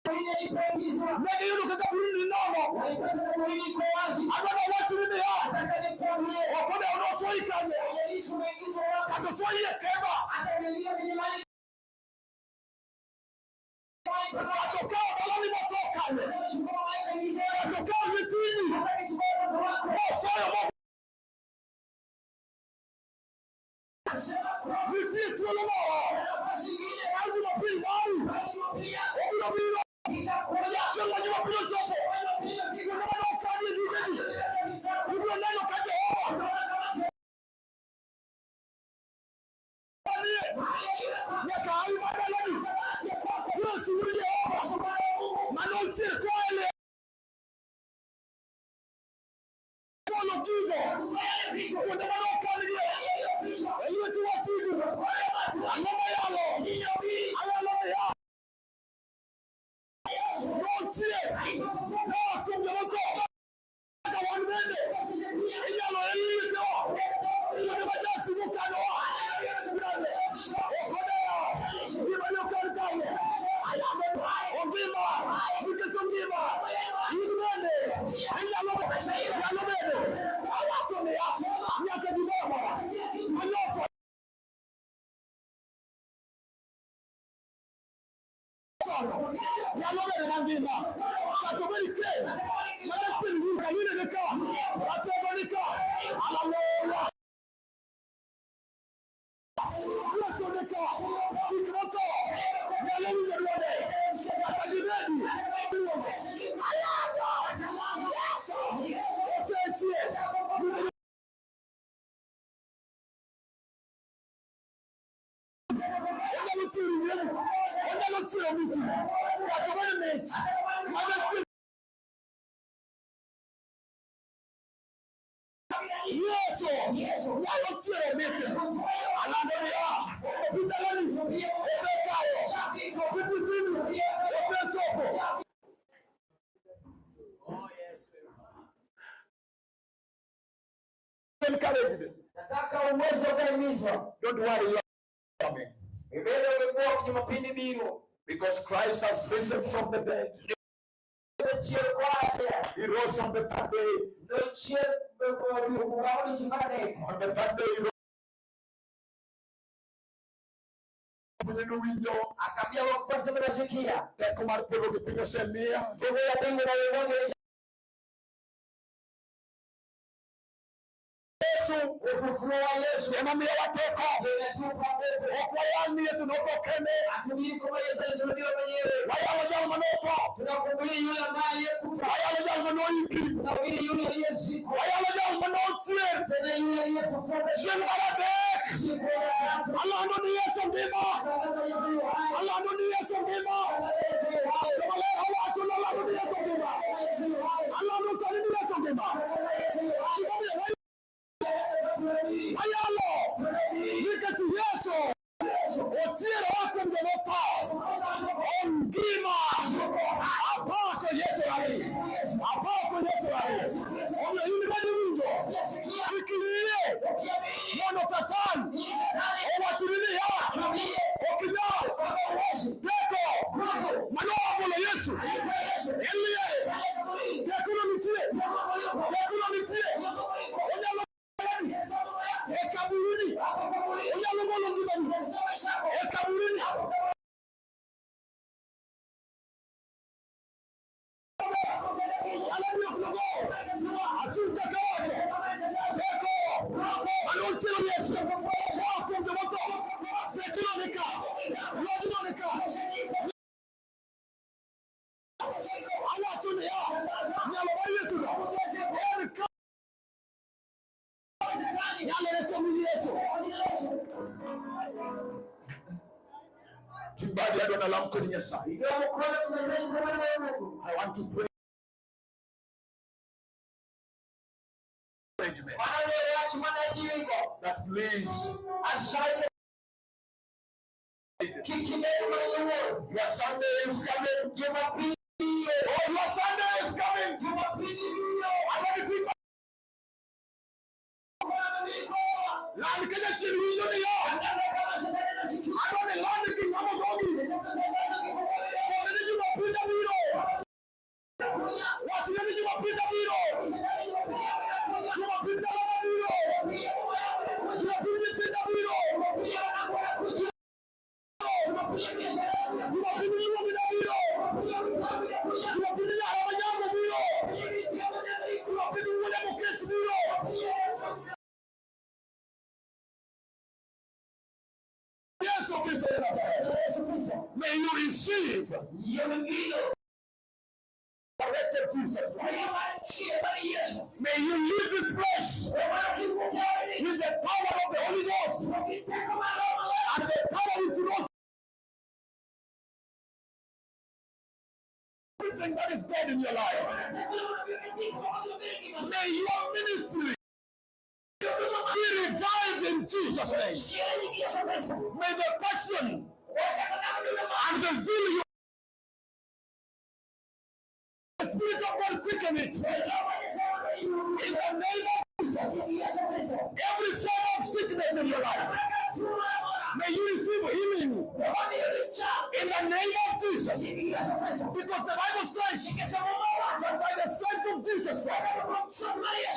kaburini ilipoingizwa,
ne giyudo ka kaburi ni nono.
walipata kaburini iko wazi.
Adwaro wachni niya.
Nataka nikuambie,
Ok odewo nosoyi kanye.
haijalishi umeingizwa wapi,
Kata osoyi e kema.
hata umeingia milimani,
Kata okawo dalani motho kanye.
chukua mama yako ingiza wapi,
Kata okawo nyithindi.
hata akichukua watoto wako,
Mosoyo mo
asema kwamba
nitie thuolo moro.
kuna nafasi ingine,
Mar Jumapil mari.
bali Jumapili yako
Obiro biro.
itakuja.
Chieng' ma Jumapil ochopo.
Jumapili imefika,
Kuonde mane okanie gigegi. Ibiro neno ka Jehova nie nyaka ai mar dalani. Biro sungri Jehova mane ochier koa e liel. Golo gigo kuonde mane okan-gie e lwet wasigu. Ang'o mayalo? Ayalo niya. Nochier koa kuom joma otho. Kaka wan bende inyalo el lwetewa kuonde ma jasigu okanowa. Ok odewo gima ne okan kanyo. Ongima nikech ongima. Nyalo bedo. Awacho niya, nyaka gimoro amora. Manyoto. Nyalo bedo mangima. Kata obed kel. Mana chieng' wuok, ayude ni ka. Atego ni ka. Hallelujah. Wuotho ni ka. Gik motho. Nyalo winjo dwonde. Kata gibedi. Iluongo. Alando. Yesu. Osechier. Onyalo chiero ringreni. Onyalo chiero miti. Kata obed mich. Mana chieng' Yesu nyalo chiero miti. Alando niya, opi dalani, osekayo, opi nyithindo, osechopo. Encouraged.
Nataka uwezo ukahimizwa.
Don't worry, you are coming.
Ibedo gi bwok Jumapili biro.
Because Christ has risen from the dead.
Nochier koa e liel.
He rose on the third day.
Nochier odiechieng' mar odiechieng' mar adek.
On the third day, he rose. Winjo
Akaambia wafuasi mnasikia.
teko mar polo gi piny osemiya.
Nguvu ya mbingu na ulimwengu ni
Yesu
ufufuo wa Yesu
ema miyowa teko.
inatupa nguvu.
Ok wayal ni Yesu notho kende.
Hatuhubiri kwamba Yesu alisulubiwa mwenyewe.
Wayalo jal manotho.
Tunakuhubiri yule ambaye aliyekufa.
Wayalo jal manoyiki.
Tunahubiri yule aliyezikwa.
Wayalo jal manochier.
Tena yule aliyefufuka
Chieng' mar adek.
siku ya tatu.
Alando ni Yesu ngima.
Tangaza Yesu yu hai.
Alando ni Yesu ngima.
Tangaza Yesu yu hai.
Joma ler owacho ni alando ni Yesu ngima.
Tangaza Yesu yu hai.
Alando sani ni Yesu ngima.
Tangaza Yesu yu hai.
Gimomiyo wayalo nikech Yesu ochier oa kuom joma otho. Ongima. Apako Yesu ali. Apako Yesu ali. Omiyo in bende iwinjo. Kik iyie mondo Satan owachni niya, ok inyal. Teko mane oa Yesu en liel. Tekono nitie. Tekono nitie. Onyalo e kaburini. Onyalo golo ngimani e kaburini. Alani ok nogo. Achung' kaka owacho. Teko mane ochiero Yesu koa kuom joma otho. Tekono ni ka. Lojno ni ka. Awacho niya, nyalo mar Yesu no en ka. Nyalore kuom Yesu. Kimbadi adwa nalam kod Nyasaye.
Inua mkono tunahitaji kuomba na Mungu.
I want to pray.
Maana ndio watu wanajiwigo.
That please,
Asante. Kikibeti mwenyewe.
your Sunday is coming.
Jumapili.
Oh, your Sunday is coming.
Jumapili hiyo.
I want to keep Land Kenya chien winjo niya.
Tangaza kama shetani anasikia.
Adwa ni land gi ng'ama dhogi.
Tangaza kifo kwa
Kone ni Jumapili biro. Wachne ni Jumapili biro. Jumapili dala biro. Jumapili nyithinda biro. Jumapili nyuogina biro. Jumapili nyara manyango biro. Jumapili wuoda mokes biro. Yesu Kristo de Nazareth. May you receive resurrected Jesus Christ. May you leave this place with the power of the Holy Ghost and the power to know everything that is dead in your life. May your ministry be revived in Jesus' name. May the passion and the zeal you the Spirit of God quicken it. In the name of Jesus. Every form of sickness in your life, may you receive healing in the name of Jesus. Because the Bible says that by the strength of Jesus Christ,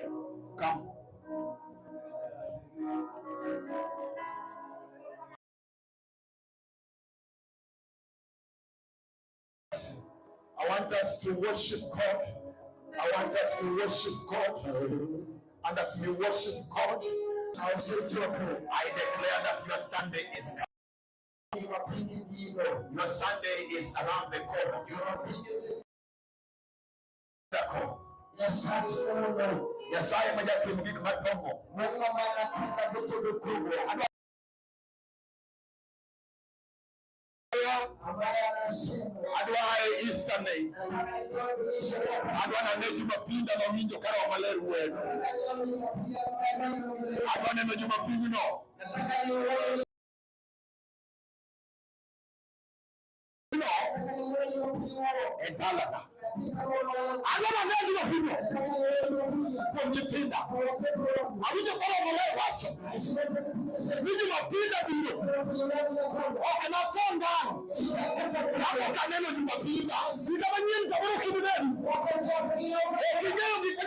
Come. I want us to worship God. I want us to worship God. And as we worship God, I declare that your Sunday is coming. Your Sunday is around the corner. Nyasaye ma jatimo gik madongo. Adwa ae Easter ni. Adwa nane Jumapinda mawinjo ka Roho Maler wuoyo. Adwa neno Jumapili no. No. E dalana. Adwa nane Jumapili no. Kuom nyithinda. Awinjo ka Roho Maler wacho. Ni Jumapinda biro. Ok natho ngang'. Kapok aneno Jumapinda. Higa manyien kamoro kik ibedi. Ok ing'eyo gik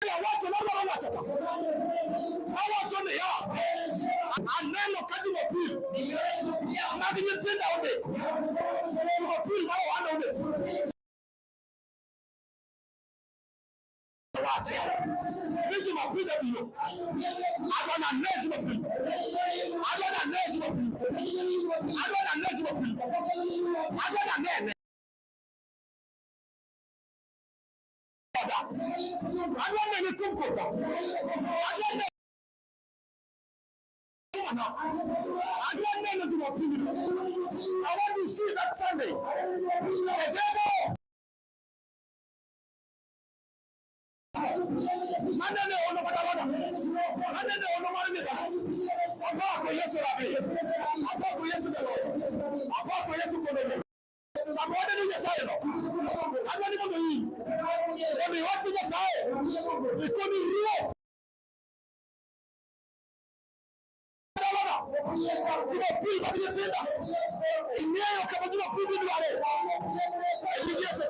ma awacho nadwaro wacho ka. Awacho niya, aneno ka Jumapil mag nyithinda odeko. Jumapil mar ohanda odeko. Wacho ni Jumapil abiro. Adwa nane Jumapil. Adwa nane Jumapil. Adwa nane Jumapil. Adwa nanene. Adwa nene kum kota. Adwa nene. Adwa neno Jumapili. I want to see that Sunday. The devil. Manene ono badabada. Manene ono marine. Apako Yesu rabi. Apako Yesu delo. Apako Yesu kono. Samwade ni Nyasaye no. Adwa ni mondo in. Mondo iwach ni Nyasaye. Ikoni ruoth. Jumapili mag nyithinda. Ing'eyo kama Jumapili idware. E nying Yesu.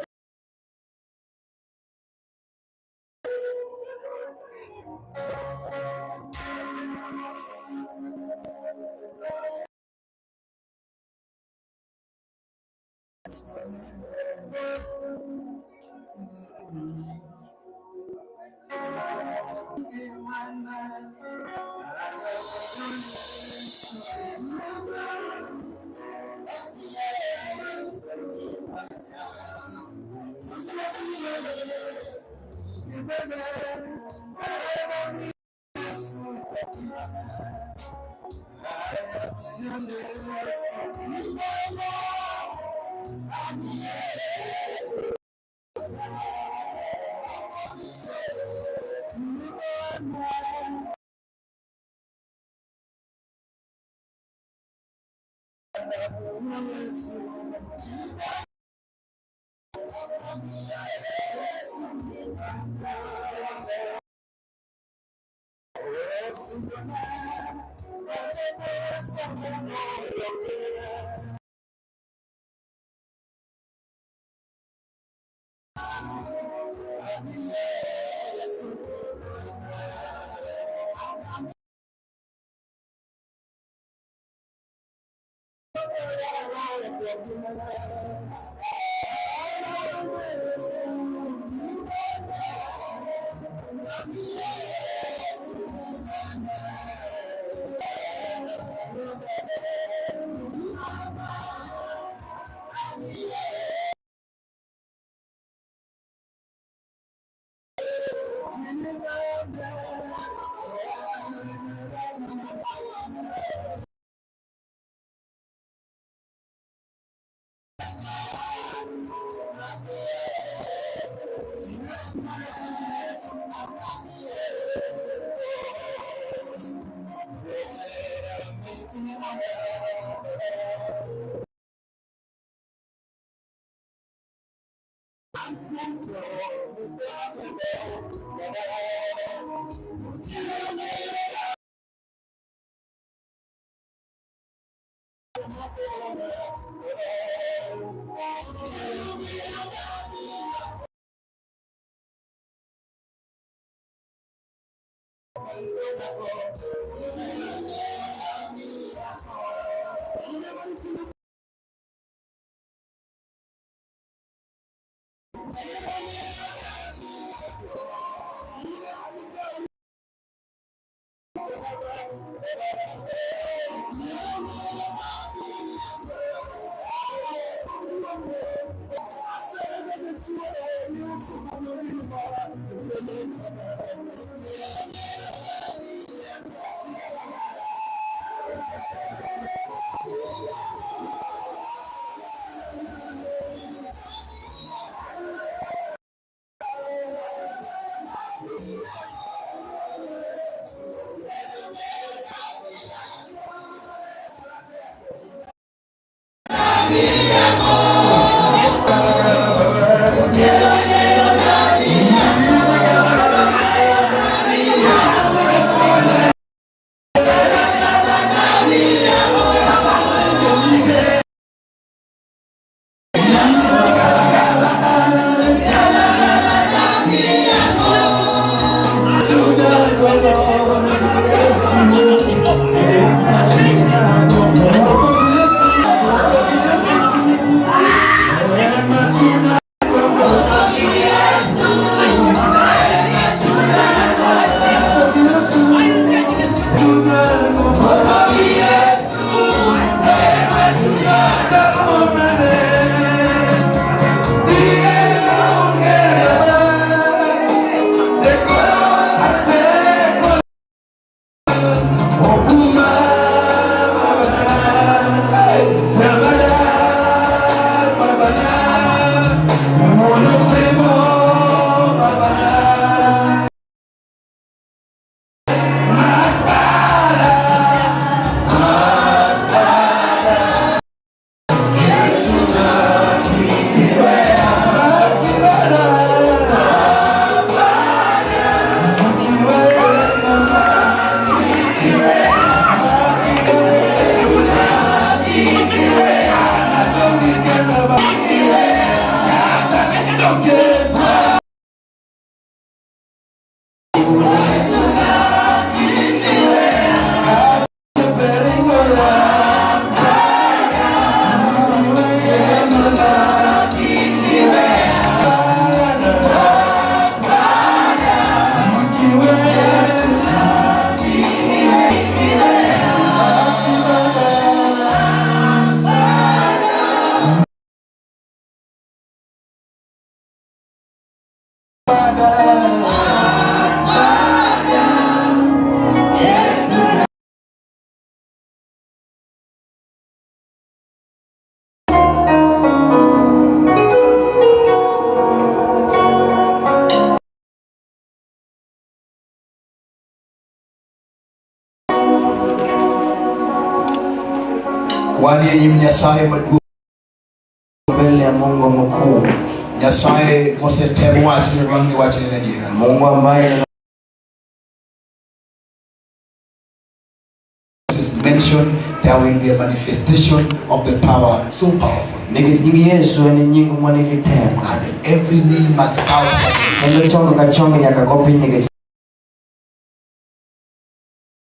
Nyasaye maduong'
mbele ya Mungu mkuu.
Nyasaye mosetemo wachne wang'ni wachne en adiera.
Mungu ambaye
is mentioned, there will be a manifestation of the power so powerful.
Nikech nying Yesu en nying manigi teko.
And every knee must bow to that name.
Kendo chongo ka chongo nyaka go piny nikech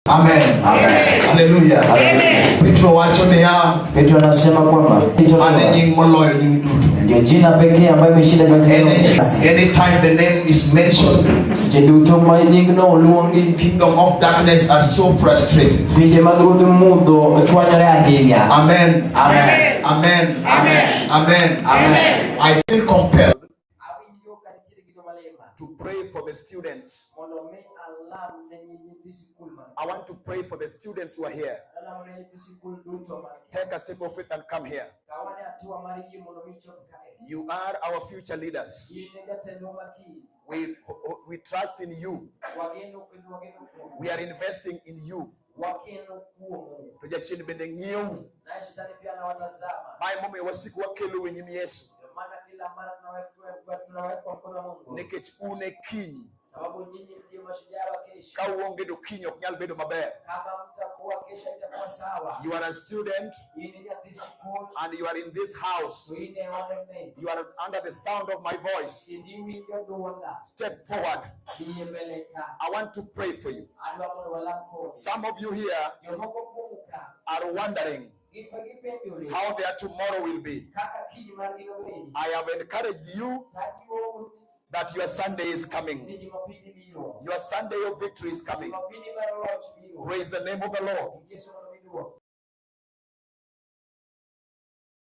Amen.
Amen.
Hallelujah.
Hallelujah.
Petro wacho niya,
Petro anasema kwamba Petro
mano e nying moloyo nying duto.
ndio jina pekee ambayo imeshinda majina yote.
Anytime the name is mentioned,
Seche duto ma nyingno oluongi,
kingdom of darkness are so frustrated.
pinje mag ruodh mudho chwanyore ahinya.
Amen.
Amen.
Amen.
Amen.
Amen.
Amen.
I feel compelled
Awinjo ka nitiere gigo malema
to pray for the students.
mondo mi alam ne nyithi sikul man.
I want to pray for the students who are here.
Alam ne nyithi sikul duto man.
Take a step of faith and come here.
Kawane hatua mar yie mondo mi ichop kae.
You are our future leaders.
In e jatendwa ma kiny.
We trust in you.
Wageno kendo wageno kuomu.
We are investing in you.
Wakeno kuomu.
To jachien bende ng'iyou.
Naye shetani pia anawatazama.
Mae momiyo wasiko wakelo e nyim Yesu.
Ndio maana kila mara tunawekwa mkono wa Mungu.
Nikech un e kiny.
Sababu nyinyi ndio mashujaa wa kesho.
Ka uonge to kiny ok nyal bedo maber.
Kama mtakuwa kesho itakuwa sawa.
You are a student
In nyathi sikul
and you are in this house.
to in e odni.
You are under the sound of my voice.
Kendo iwinjo duonda.
Step forward.
Bi e mbele ka.
I want to pray for you.
Adwa mondo walam kodi.
Some of you here
Jomoko kuomu ka
are wondering
gik ma gipenjore
how their tomorrow will be.
kaka kiny margi nobedi.
I have encouraged you
Tajiwou
that your Sunday is coming.
ni Jumapili biro.
Your Sunday of victory is coming.
Jumapili mar loch biro.
Praise the name of the Lord.
Yesu mondo mi duong'.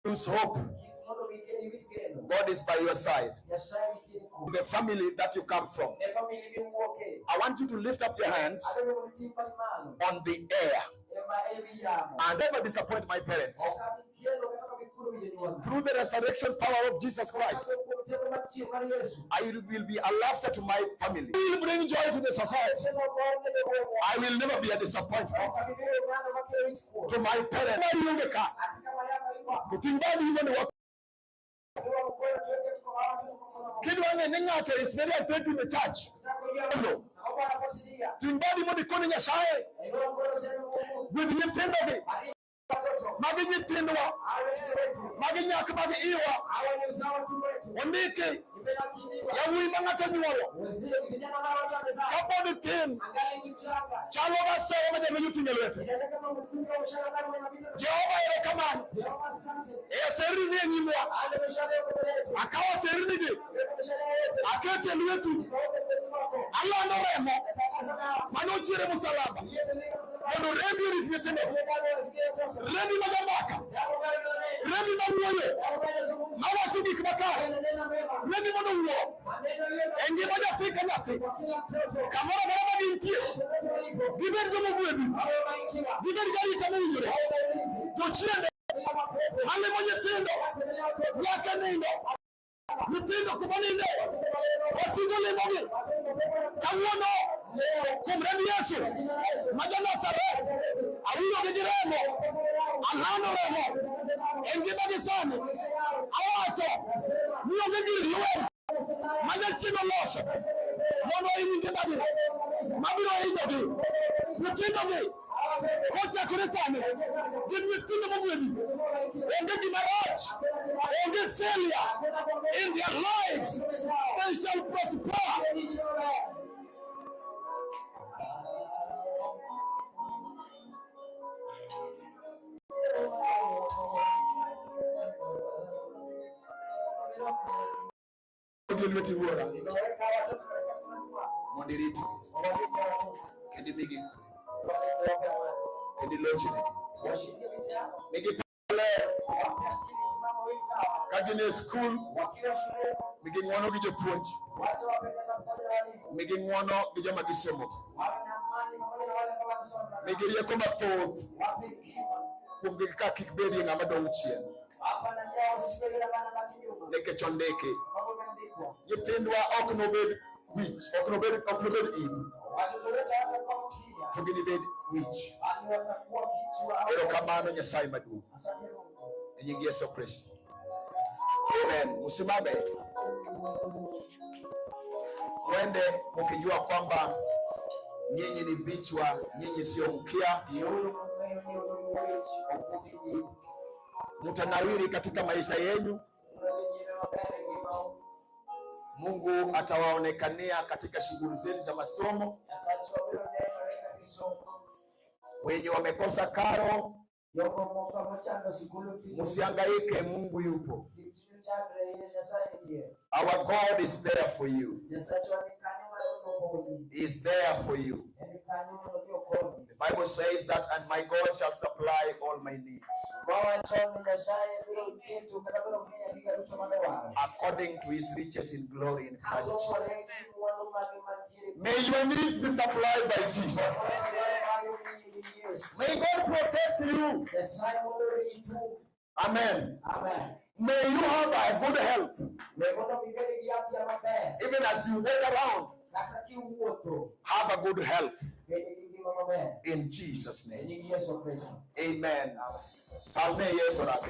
Lose hope.
Kik mondo mi iwit geno.
God is by your side.
Nyasaye nitiere kodi.
The family that you come from.
Ne famili miwuoke.
I want you to lift up your hands
Adwaro mondo iting' badi malo.
on the air
Ema e wi yamo.
and never disappoint my parents.
Ok abi kelo kata ka gikudo wi jonyuolna.
Through the resurrection power of Jesus Christ,
Kokalo kuom teko mar chier mar Yesu.
I will be a laughter to my family. I will bring joy to the society.
Kelo mor ne jogweng'wa.
I will never be a disappointment
Ok abi bedo ng'ano makelo wichkuot.
to my parents.
Ati kama yako ywak.
Kuting badi mondo wa-
Adwa mkono tuweke mkono wako mkono wako.
Kidwa ng'e ni ng'ato is very attentive in the church.
Nataka kujua
No.
sababu anafuatilia.
Ting badi mondo ikone Nyasaye
Inua mkono sema Mungu.
with nyithindogi.
Bariki watoto.
Magi nyithindwa,
Hawa watoto wetu.
magi nyak mag iwa,
Hawa ni uzao wa tumbo letu.
ondiki
Imenakiliwa.
yawuoyi ma ng'ato onyuolo
Wazee vijana ambao watu wamezaa.
kapod tin
Angali michanga.
chalo gasero ma jalweny oting'o e lwete.
Inaweza kama mfunga mshahara kama unapita.
Jehova erokamano.
Jehova asante.
E aserni ni e nyimwa.
Ale mshahara uko mbele yetu.
Akawo asernigi
Weka mshahara yetu.
akete e lweti.
Nikaweke mbele mwako.
Alando remo
Natangaza dawa.
mane ochier e musalaba
Iliyotendeka msalabani.
mondo rembi orit nyithindo.
Ile damu wasikie watoto.
Rembi ma jambaka,
Damu ambayo inanena.
rembi ma wuoyo,
Damu ambayo inazungumza.
mawacho gik makare,
Inanena mema.
rembi mondo owuo
Maneno yote
e ngima nyathi ka nyathi
kwa kila mtoto.
kamoro amora ma gintie,
Popote walipo.
gibed joma ogwedhi,
Wawe wabarikiwa.
gibed gi arita mowinjore.
Wawe na ulinzi.
Jochiende
Bila mapepo.
malimo nyithindo
Watembelea watoto.
nyaka nindo, nyithindo kuma ninde
Watoto waleo.
wasigo limogi
Watoto mapepo na
kawuono
leo.
kuom remb Yesu
Kwa jina la Yesu.
ma ja-Nazareth
Nazareti.
awuoyo gi remo,
Mapepo ya damu.
alando remo
Natangaza damu.
e ngimagi sani.
Maisha yao.
Awacho
Nasema.
ni onge gir lweny
Nasema.
ma jachien oloso mondo ohiny ngimagi mabiro hinyogi nyithindogi kochakore sani gin nyithindo mogwedhi onge gima rach onge failure in their lives they shall prosper. Odhi lweti wuora mondo iritgi kendo imigi kwe kendo ilochne migi paro maler ka gin e skul migi ng'uono gi jopuonj migi ng'uono gi joma gisomo migi rieko mathoth kuom gi kaka kik bedie ng'ama dong' chien nikech ondiki nyithindwa ok nobed wich ok nobed im
Watoto wetu hawatakuwa mkia,
to ginibed wich.
bali watakuwa kichwa.
Erokamano Nyasaye maduong'
Asante Mungu.
e nying Yesu Kristo. Amen. Msimame mwende mkijua kwamba nyinyi ni vichwa, nyinyi sio mkia.
Jiulu mung'eyo ni un wich ok un ji.
Mtanawiri katika maisha yenu.
Udhi nyime maber e ngimau.
Mungu atawaonekania katika shughuli zenu za masomo.
Nyasachwa biro nenore ka gisomo.
Wenye wamekosa karo,
Jogo moko mochando sikul fees.
msihangaike, Mungu yupo.
Kik chuny chandre, Nyasaye nitie.
Our God is there for you.
Nyasachwa ni kanyo mar mondo okonyi.
He is there for you.
En kanyo mondo obi okonyi.
The Bible says that, and my God shall supply all my needs
Wawacho ni Nyasaye biro keto kata biro miya giga duto madwaro.
according to his riches in glory in Christ Jesus.
Kaluwore gi mwandu mage mantiere.
May your needs be supplied by Jesus.
Dwaro mage miyi gi Yesu.
May God protect you.
Nyasaye mondo oritu.
Amen.
Amen.
May you have a good health.
We mondo ibed gi afya maber.
Even as you walk around,
Kata kiwuotho,
have a good health
bed gi ngima maber.
in Jesus'
E
name.
nying Yesu Kristo.
Amen. Palme Yesu Rabbi.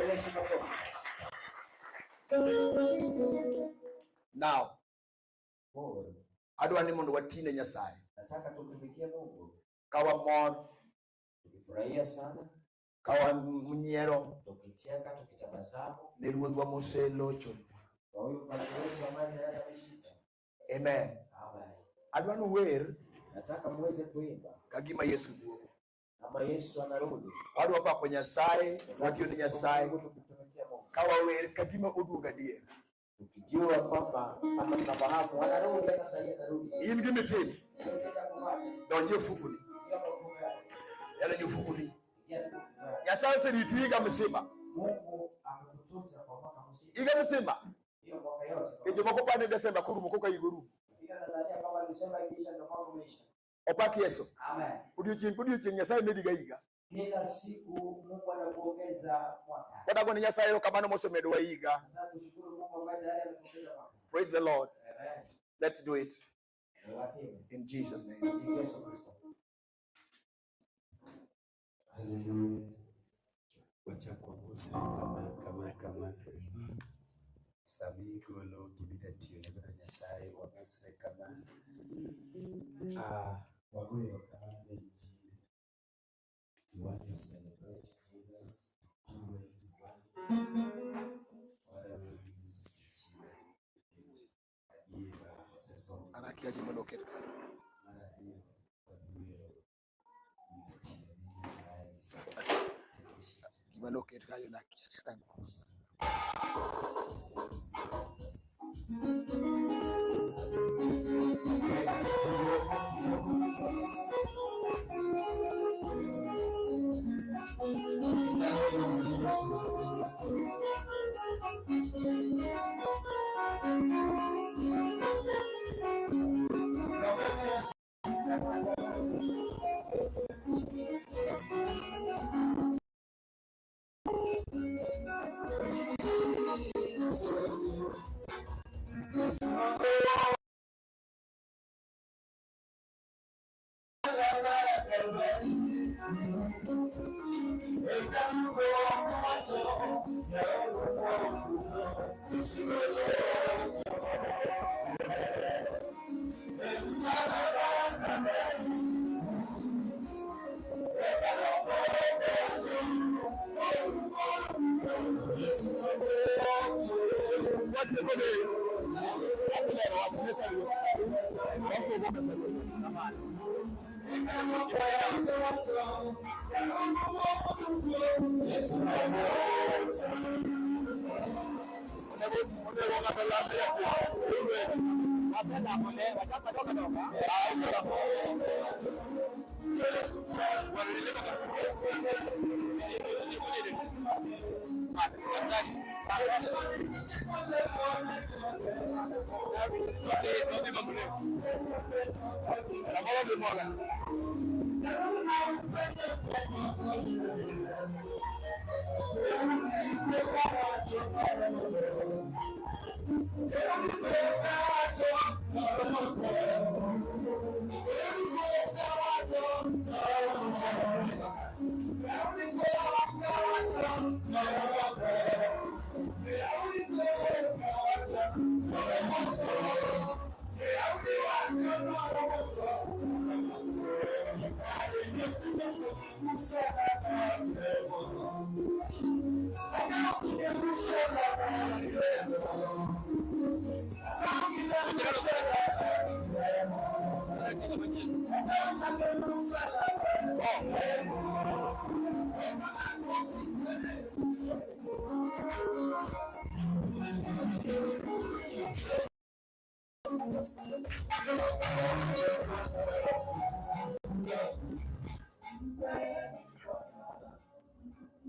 Yesu makofi.
Now,
Koro,
adwa ni mondo watine Nyasaye.
nataka tumtumikie Mungu
Ka wamor,
Tukifurahia sana,
ka wanyiero
tukicheka, tukitabasamu
ne ruodhwa moselochonwa.
Kwa huyu mfalme wetu ambaye tayari ameshinda.
Amen.
Amen.
Adwa ni uwer
Nataka muweze kuimba
ka gima Yesu duogo.
Kama Yesu anarudi.
Wadwa pako Nyasaye, watiyo ne Nyasaye
Mungu tukimtumikia Mungu.
ka wawer ka gima oduogo adier.
Tukijua kwamba kama tunafahamu anarudi, hata sasa anarudi.
In gima itim,
Unataka kufanya.
donj e ofukoni.
Ingia kwa mfuko yako.
Yadonjo e ofukoni.
Ingia tu kwa mfuko yako.
Nyasaye oseriti higa mzima.
Mungu amekutunza kwa mwaka mzima.
Higa mzima.
Hiyo mwaka yote.
E jomoko pane Desemba korumo koka higa orumo.
Ila nadhania kwamba Desemba ikiisha ndio mwaka umeisha.
Opak Yesu.
Amen.
Odiochieng' kodiochieng' Nyasaye medi ga higa.
Kila siku Mungu anakuongeza mwaka.
Wadago ne Nyasaye erokamano mosemedowa higa.
Nataka kushukuru Mungu ambaye tayari ametuongeza mwaka.
Praise the Lord.
Amen.
Let's do it
Watime.
in Jesus' name.
Kwa Yesu Kristo.
Haleluya. Wachak wamosre kama kama kama. Sami igolo gima idwa tiyo godo Nyasaye, wamosre kama. Ah, wago erokamano ne Injili. We want to celebrate Jesus two ways. One, wadwa ni Yesu osechier nikech adiera osesom.
An akia gima noket ka.
Mar ariyo, wadhi wero mondo tiyo ne Nyasaye
Gima noket kanyo nakia kata.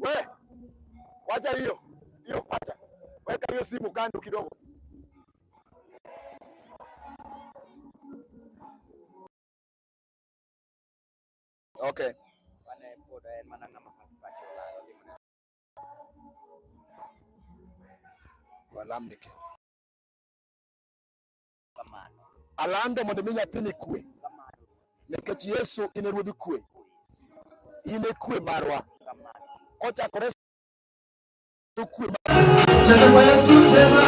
We, wacha hiyo hiyo, wacha weka hiyo simu kando kidogo. Okay. Walambe kendo. Alando mondo mi nyathini kwe. Nikech Yesu in e ruodh kwe. In e kwe marwa. Kochakore kwe.
Cheza kwa Yesu, cheza.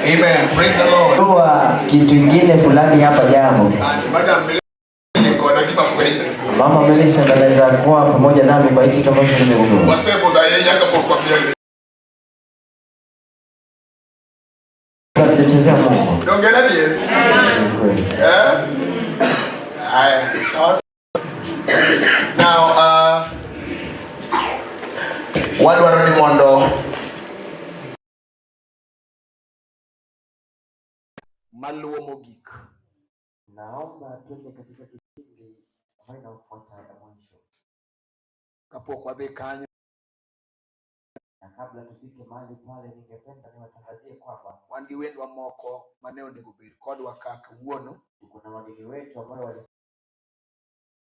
Amen. Praise the Lord.
Kitu kingine fulani hapa jambo.
Madam,
Mama Melissa anaweza kuwa pamoja nami kwa hiki kitu ambacho nimegundua.
Wasebudho ahinya kapok wapiel.
Hatujachezea Mungu.
Donge en adier?
Ni kweli.
Eh? Haya, sawa. Now, wadwaro ni mondo maluwo mogik.
Naomba tuende katika kipindi ambayo inafuata ya mwisho.
Kapok wadhi kanyo,
Na kabla tufike mahali pale, ningependa niwatangazie kwamba
wan gi wendwa moko mane onego bed kodwa ka kawuono.
Tuko na wageni wetu ambao wali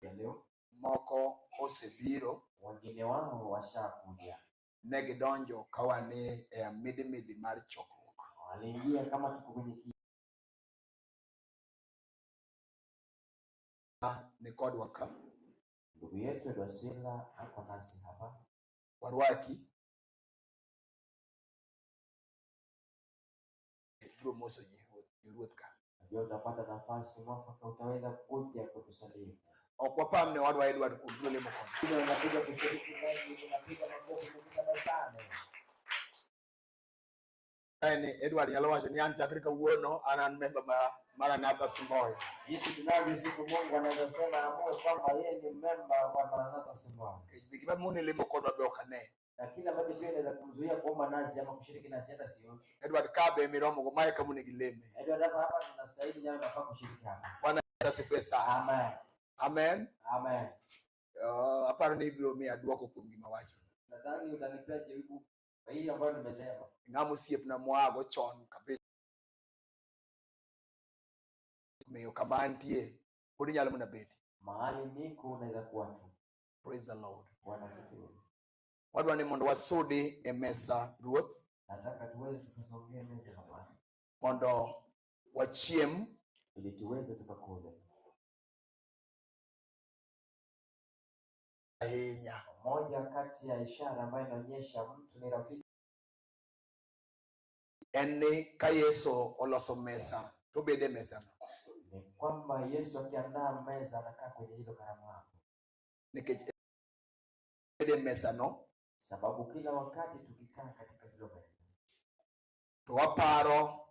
leo,
Moko osebiro,
wengine wao washakuja,
ne gidonjo ka wan e midimidi mar chokruok.
Waliingia kama tuko kwenye
Ni kodwa ka.
Ndugu yetu Dwasila ako nasi hapa.
Warwaki. Biro moso ji ruoth ka.
Najua utapata nafasi mwafaka, utaweza kuja kutusalimu.
Ok wapam ne wadwa Edward kuom biro lemo kodwa.
Kile unakuja kushiriki nasi, unapiga makofi mkitabasamu.
Kae Edward nyalo wacho ni an chakre kawuono an member ma Maranatha Simoyo.
Jinsi tunavyo siku Mungu anaweza sema amue kwamba yeye ni memba wa Maranatha Simoyo.
Gima mone lemo kodwa be ok ane.
Na kila ambacho pia inaweza kumzuia kuomba nasi ama kushiriki nasi hata sioni.
Edward kabe miromo go mae kama onego ileme.
Edward hapa hapa tunastahili nawe unafaa kushiriki hapa.
Bwana Yesu asifiwe sana.
Amen.
Amen.
Amen.
Aparo ni ibiro miya duoko kuom gima awacho.
Nadhani utanipea jibu kwa hii ambayo nimesema.
Ng'ama osiepna moago chon kabisa. Omiyo kama antie pod inyalo mana beti.
Mahali niko unaweza kuwa tu.
Praise the Lord.
Bwana asifiwe.
Wadwa ni mondo wasudi e mesa ruoth.
Nataka tuweze tukasongea meza ya Bwana.
Mondo wachiem
ili tuweze tukakule.
Ahinya.
Moja kati ya ishara ambayo inaonyesha mtu ni rafiki
en ni ka Yesu oloso mesa to obede e mesa no.
ni kwamba Yesu akiandaa meza anakaa kwenye hilo karamu hapo.
Nikech obede e mesa no,
sababu kila wakati tukikaa katika hilo meza
to waparo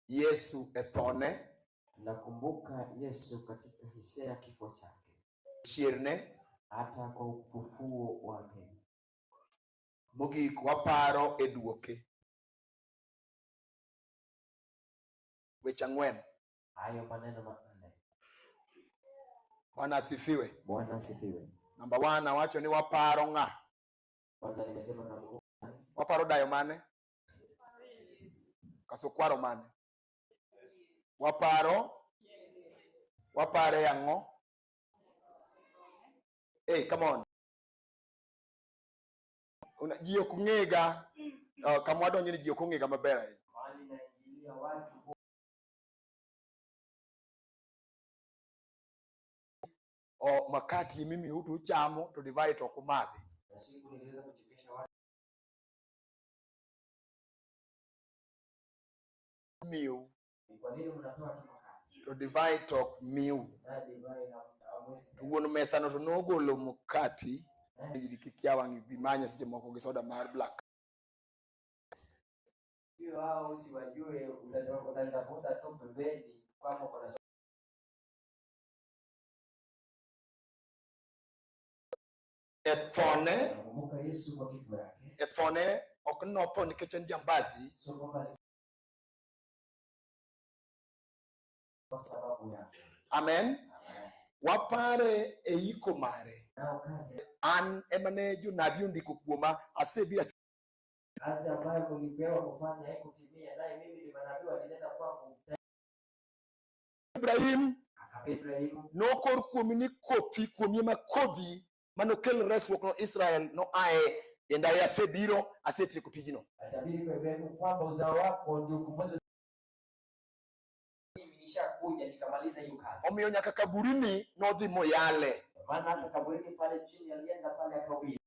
Yesu e thone,
tunakumbuka Yesu katika hisia ya kifo chake,
chierne,
hata kwa ufufuo wake.
Mogik waparo e duoke. Weche ang'wen.
Hayo maneno manne.
Bwana asifiwe.
Bwana asifiwe.
Namba 1 awacho ni waparo ng'a?
Kwanza nimesema nakumbuka.
Waparo dayo mane? Kaso kwaro mane? Waparo? Wapare ang'o? Hey, come on. Una, ji ok ng'ega, kama wadonjo ni ji ok ong'ega maber ahinya.
Mahali naingilia watu.
O makati mimi hutu chamo to divai to ok umadhi.
Na siku niliweza kuchekesha watu.
Miu.
Ni kwa nini mnatoa tu makati?
To divai to ok miu.
Na divai hamwezi.
To wuon mesa no to nogolo mkati. Kik yaw wang'i bi manye seche moko gi soda mar black.
Hiyo hao usiwajue, utatafuta tu pembeni kwamba kuna
E thone,
Nakumbuka Yesu kwa kifo yake.
E thone ok notho nikech en jambazi.
Sio kwamba ni kwa sababu yake.
Amen.
Amen.
Wapare e iko mare.
Nao kazi.
An ema ne jonabi ondiko kuoma, asebiro
Kazi ambayo mlipewa kufanya haikutimia, naye mimi ni manabii walinena kwangu.
Ibrahim
Akapa Ibrahimu.
nokor kuomi ni kothi kuomi ema kodhi manokel resruok no Israel no ae kendo aye asebiro asetieko tijno.
Alitabiri kwa Ibrahimu kwamba uzao wako ndio ukombozi. Mimi nishakuja nikamaliza hiyo kazi.
Omiyo nyaka kaburini nodhi moyale.
Maana hata kaburini pale chini alienda pale akahubiri.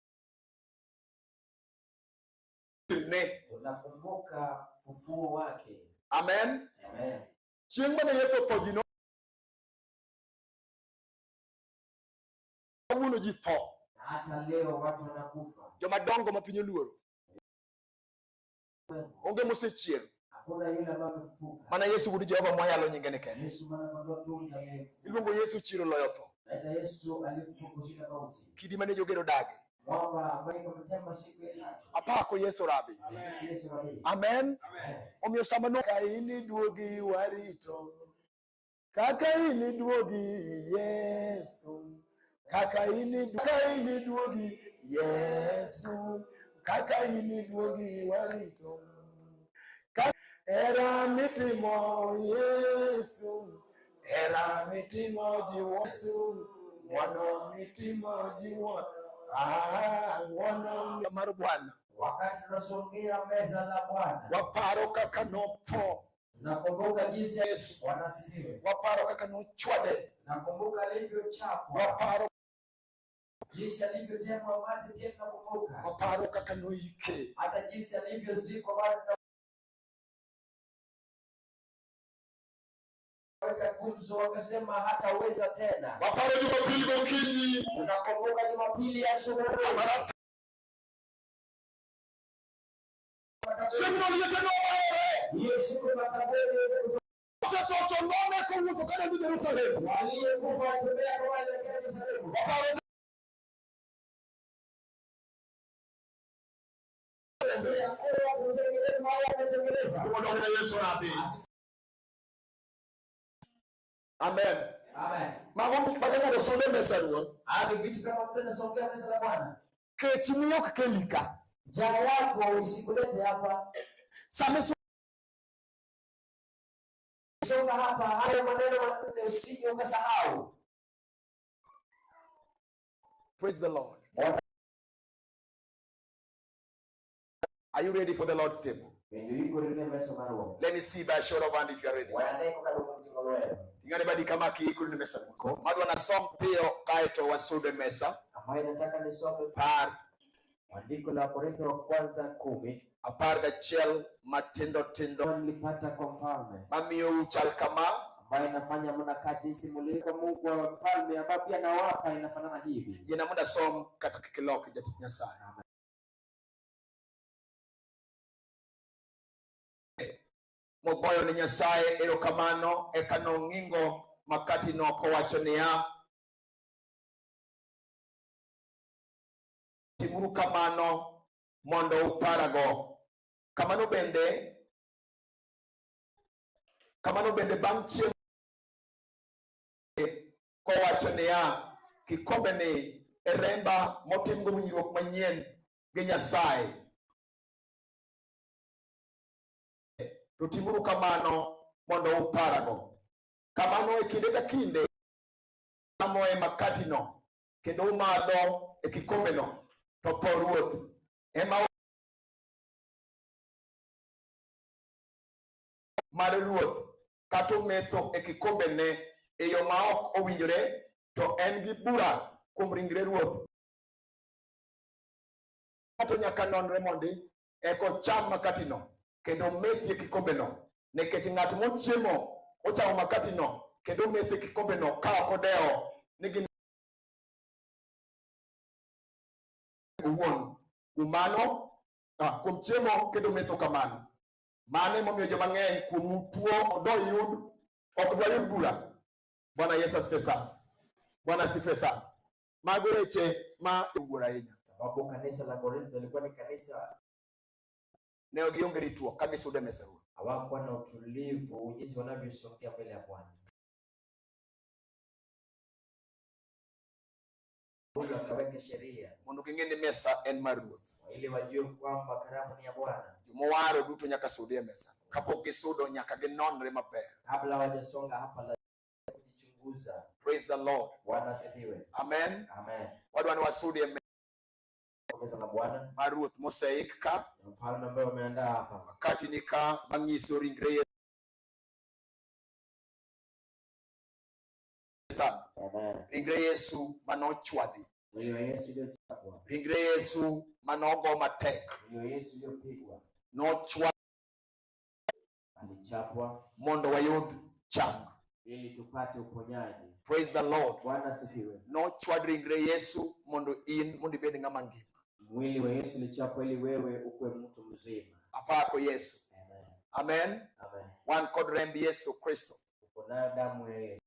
Ne.
Tunakumbuka ufufuo wake.
Amen.
Amen.
Chieng' mane Yesu otho ji no
Kawuono ji tho.
Na hata leo watu wanakufa.
Jomadongo ma piny oluoro. Onge mosechier.
Hakuna yule ambaye amefufuka.
Mana Yesu wuod Jehova mwayalo nyinge ni kende.
Yesu mwana kondoo tu ndiye aliyefufuka.
Iluongo Yesu chier oloyo tho.
Naita Yesu aliyefufuka kushinda mauti.
Kidi mane jogero dagi.
Mwamba ambaye kwa siku ya tatu.
Apako Yesu Rabi.
Amesifu Yesu Rabi.
Amen. Omiyo sama no ka iniduogi warito. Kaka iniduogi Yesu. Kaka iniduogi Yesu. Kaka iniduogi warito. Era mitimo Yesu. Era mitimo jiwo Yesu. Ng'wono mitimo jiwo. Ah, ng'wono mar Bwana.
Wakati tunasongea meza la Bwana,
Waparo kaka notho.
tunakumbuka jinsi
Yesu.
Bwana asifiwe.
Waparo kaka nochwade.
Nakumbuka alivyochapwa,
Waparo
jinsi alivyotemwa mate, pia tunakumbuka
waparo kaka noike.
hata jinsi alivyozikwa, bado tunaweka gumzo, wakasema hataweza tena.
Waparo Jumapili gokinyi.
Tunakumbuka Jumapili asubuhi
Chieng'no liete nobarore.
hiyo siku makaburi yaweze kutoka,
Osetho to none kowuotho kadonjo Jerusalem.
waliyekufa watembea kwa waelekea Yerusalemu.
Waparo
Ya kuwa kutengeneza mahali ya kutengeneza.
Mondo ne Yesu Rabi. Amen.
Amen.
Mago mago ng'ato sudo e mesa Ruoth.
Hadi vitu kama mtu anasongea meza la Bwana,
Kech ni ok keli ka.
njaa yako isikulete hapa.
Sama
Songa hapa, hayo maneno manne usije ukasahau.
Praise the Lord. Are you ready for the Lord's table?
Bende uikori ne mesa mar Ruoth.
Let me see by a show of hand if you are ready.
Wanane kokalo kuom ting'o lwedo.
Ing'ane badi kama kiikori ne mesa Ruoth. Madwa nasom piyo kaeto wasud e mesa.
Ambayo nataka nisome
Par
andiko la Wakorintho wa kwanza 10
11 matindo tindo
nilipata kwa mfalme
mamiyou chal kama
ambayo inafanya mnakaa jinsi mlivyo kwa Mungu wa mfalme ambayo pia nawapa inafanana hivi.
Yiena mondo asom kata kik iloki jatich Nyasaye. Mogoyo ne Nyasaye erokamano eka nong'ingo makati no kowacho niya, timuru kamano mondo uparago. Kamano bende bang' chiemo kowacho niya, kikombe ni e remba motimgo winjruok manyien gi Nyasaye. To timuru kamano mondo uparago. Kamano e kinde ka kinde uchamoe makati no kendo umadho e kikombe no, to tho Ruoth ema mar Ruoth kata ometho e kikombe ne e yo ma ok owinjore, to en gi bura kuom ringre Ruoth. Ng'ato nyaka nonre mondi eka ocham makati no kendo omethi e kikombe no, nikech ng'at mochiemo ochamo makati no kendo ometho e kikombe no ka ok odewo ni gin owuon. Kuom mano, kuom chiemo kendo metho kamano. Mano emomiyo joma ng'eny kuomu tuo ok dwayud bura. Bwana Yesu asifiwe sana. Bwana asifiwe sana. Mago weche ma wuoro ahinya.
Sababu kanisa la Korintho lilikuwa ni kanisa
ne gionge ritruok ka gisudo e mesa Ruoth.
Hawakuwa na utulivu jinsi wanavyosongea mbele ya Bwana. Mungu akaweka sheria
mondo ging'e ni mesa en mar Ruoth,
ili wajue kwamba karamu ni ya Bwana.
Jomowaro duto nyaka sudi e mesa. Kapok gisudo nyaka ginonre maber.
Kabla hawajasonga hapa lazima kujichunguza.
Praise the Lord.
Bwana asifiwe.
Amen.
Amen.
Wadwa ni wasudi e
meza la Bwana
mar Ruoth moseik ka,
mfalme ambaye umeandaa hapa.
Wakati ni ka manyiso ringre Yesu.
Amen.
Ringre Yesu manochwadi.
Mwili wa Yesu uliochapwa.
Ringre Yesu manogo matek.
Mwili wa Yesu uliopigwa.
Nochwa
Alichapwa
mondo wayud chang.
Ili tupate uponyaji.
Praise the Lord.
Bwana asifiwe.
Nochwad ringre Yesu mondo in mondo ibed ng'ama ngima.
Mwili wa Yesu ulichapwa ili wewe ukuwe mtu mzima.
Apako Yesu.
Amen.
Amen.
Amen.
Wan kod remb Yesu Kristo.
Uko nayo damu ya Yesu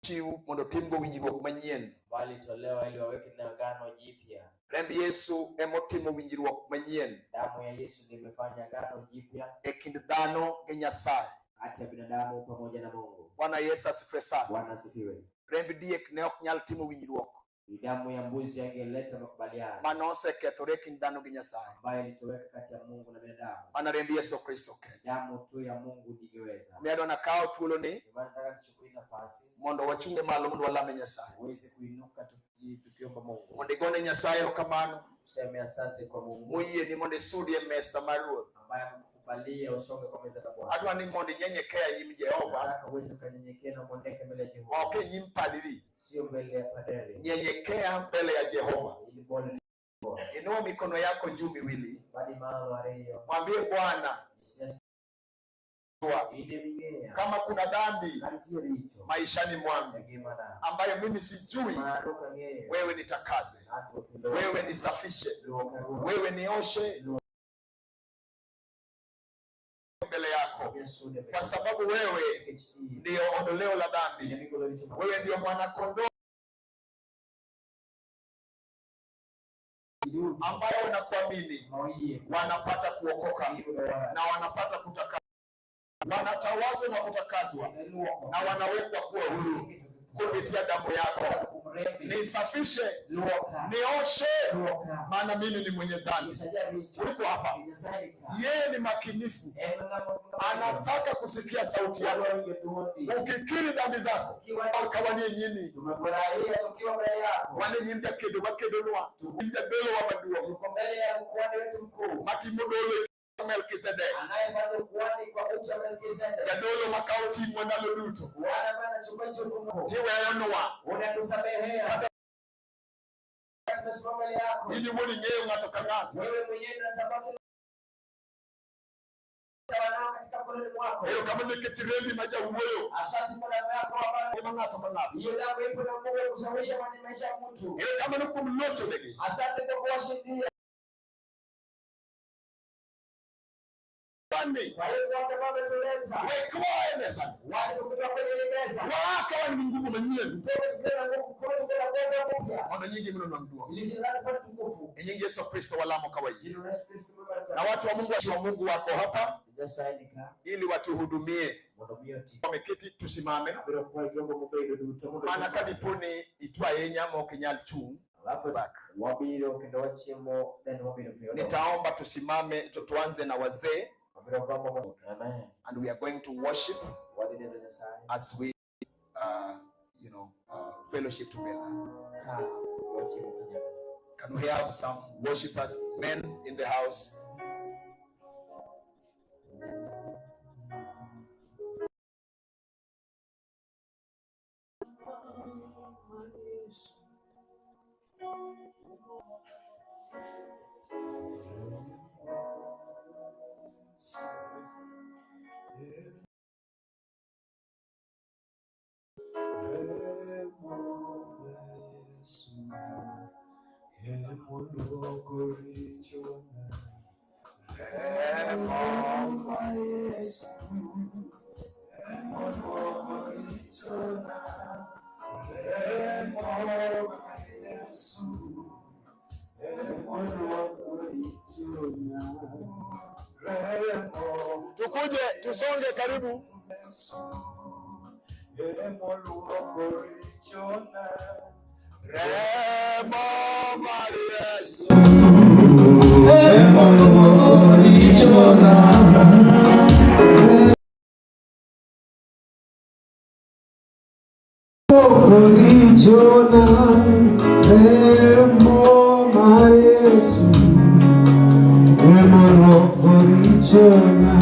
Chiw mondo timgo winjruok manyien.
ambayo ilitolewa ili waweke na agano jipya.
Remb Yesu emotimo winjruok manyien
Damu ya Yesu ndiyo imefanya agano jipya
e kind dhano gi Nyasaye.
kati ya binadamu pamoja na Mungu.
Bwana Yesu asifiwe sana.
Bwana asifiwe.
Remb diek ne ok nyal timo winjruok
Ni damu ya mbuzi angeleta makubaliano
mane osekethore e kind dhano gi Nyasaye.
ambayo ilitoweka kati ya Mungu na binadamu.
Mana remb Yesu Kristo kende.
Damu tu ya Mungu ingeweza.
Omiyo adwa nakaw thuoloni
Ndio maana nataka nichukue nafasi
mondo wachunge malo mondo walame Nyasaye.
uweze kuinuka tukiomba Mungu,
Mondo igone Nyasaye erokamano
useme asante kwa Mungu
moyieni mondo isudi e mesa mar Ruoth.
ambaye amekukubalia usonge kwa meza ya Bwana.
Adwa ni mondo inyenyekea e nyim Jehova,
Nataka uweze ukanyenyekea na mwondeke mbele ya Jehova,
ok e nyim padri.
sio mbele ya padri,
Nyenyekea mbele ya Jehova.
ili Bwana
Inua mikono yako juu miwili,
bali malo ariyo
mwambie Bwana,
ine ming'eya
kama kuna dhambi
kantie richo
maishani mwangu
e ngimana
ambayo mimi sijui,
ma ok ang'eyo,
wewe nitakase,
ng'ato kendo
wewe nisafishe,
luoka Ruoth,
wewe nioshe mbele yako,
Yesu ne
kwa sababu wewe
nikech in
ndiyo ondoleo la dhambi,
ema igolo richo mag
wewe ndiyo mwanakondoo
ji duto
ambayo wanakuamini
ma oyie
wanapata kuokoka
giyudo warruok.
na wanapata kutakaswa, wanatawazwa na kutakaswa
Iluoko
na wanawekwa kuwa huru kupitia damu yako.
kuom rembi,
Nisafishe,
luoka,
nioshe,
luoka
maana mimi ni mwenye dhambi.
Nyasaye richo
Uliko hapa,
Nyasaye ni ka
yeye ni makinifu,
en ng'ama
anataka kusikia sauti yako
dwaro winjo dwondi.
ukikiri dhambi zako.
Kiwa
Kawanie nyini
tumefurahia tukiwa mbele yako,
wan e nyim jakedo makedonwa, nyim jadolo maduong'
tuko mbele ya mkuhani wetu mkuu
matimo dolo e Melkizedek,
anayefanya ukuhani kwa ucha wa Melkizedek,
jadolo makawo ting'wa ndalo duto
Bwana ambaye anachukua jukumu,
tiweyonwa.
unatusamehea. Tumesimama mbele yako,
In iwuon ing'eyo ng'ato ka ng'ato.
wewe mwenyewe unatabaki wanao katika mkononi mwako.
Erokamano nikech rembi ma jawuoyo
Asante kwa damu yako ambayo
ema ng'ato ka ng'ato.
hiyo damu ipo na nguvu ya kusafisha mwenye maisha ya mtu.
Erokamano kuom lochonegi.
Asante kwa kuwashindia.
Bani
Kwa hiyo wote ambao umetuleta,
wekwa e mesa
wacha kupita kwenye ile meza,
waa ka wan gi nguvu manyien
tutoke tukiwa na nguvu, tutoke tukiwa na uwezo mpya,
mondo nyingi minonwang' duong'.
ili jina lako lipate tukufu.
E nying Yesu Kristo walamo ka wayie.
Jina la Yesu Kristo Baba
Na watu wa Mungu, watu wa Mungu wako hapa
Nyasaye ni ka
ili watuhudumie.
mondo mi oti.
Wameketi, tusimame,
Abiro kwayo jogo mobedo duto mondo
mana ka dipo ni itwo ahinya ma ok inyal chung'
Alafu
back.
wabiro kendo wachiemo then wabiro piyo.
Nitaomba tusimame, tuanze na wazee
Wabiro gombo mondo Amen.
and we are going to worship
Wadhi neno Nyasaye
as we fellowship together.
ka wachiemo kanyakla.
Can we have some worshipers, men in the house? Tukuje tusonge karibu. Remo mar Yesu.
Korichona remo mar Yesu emo korichona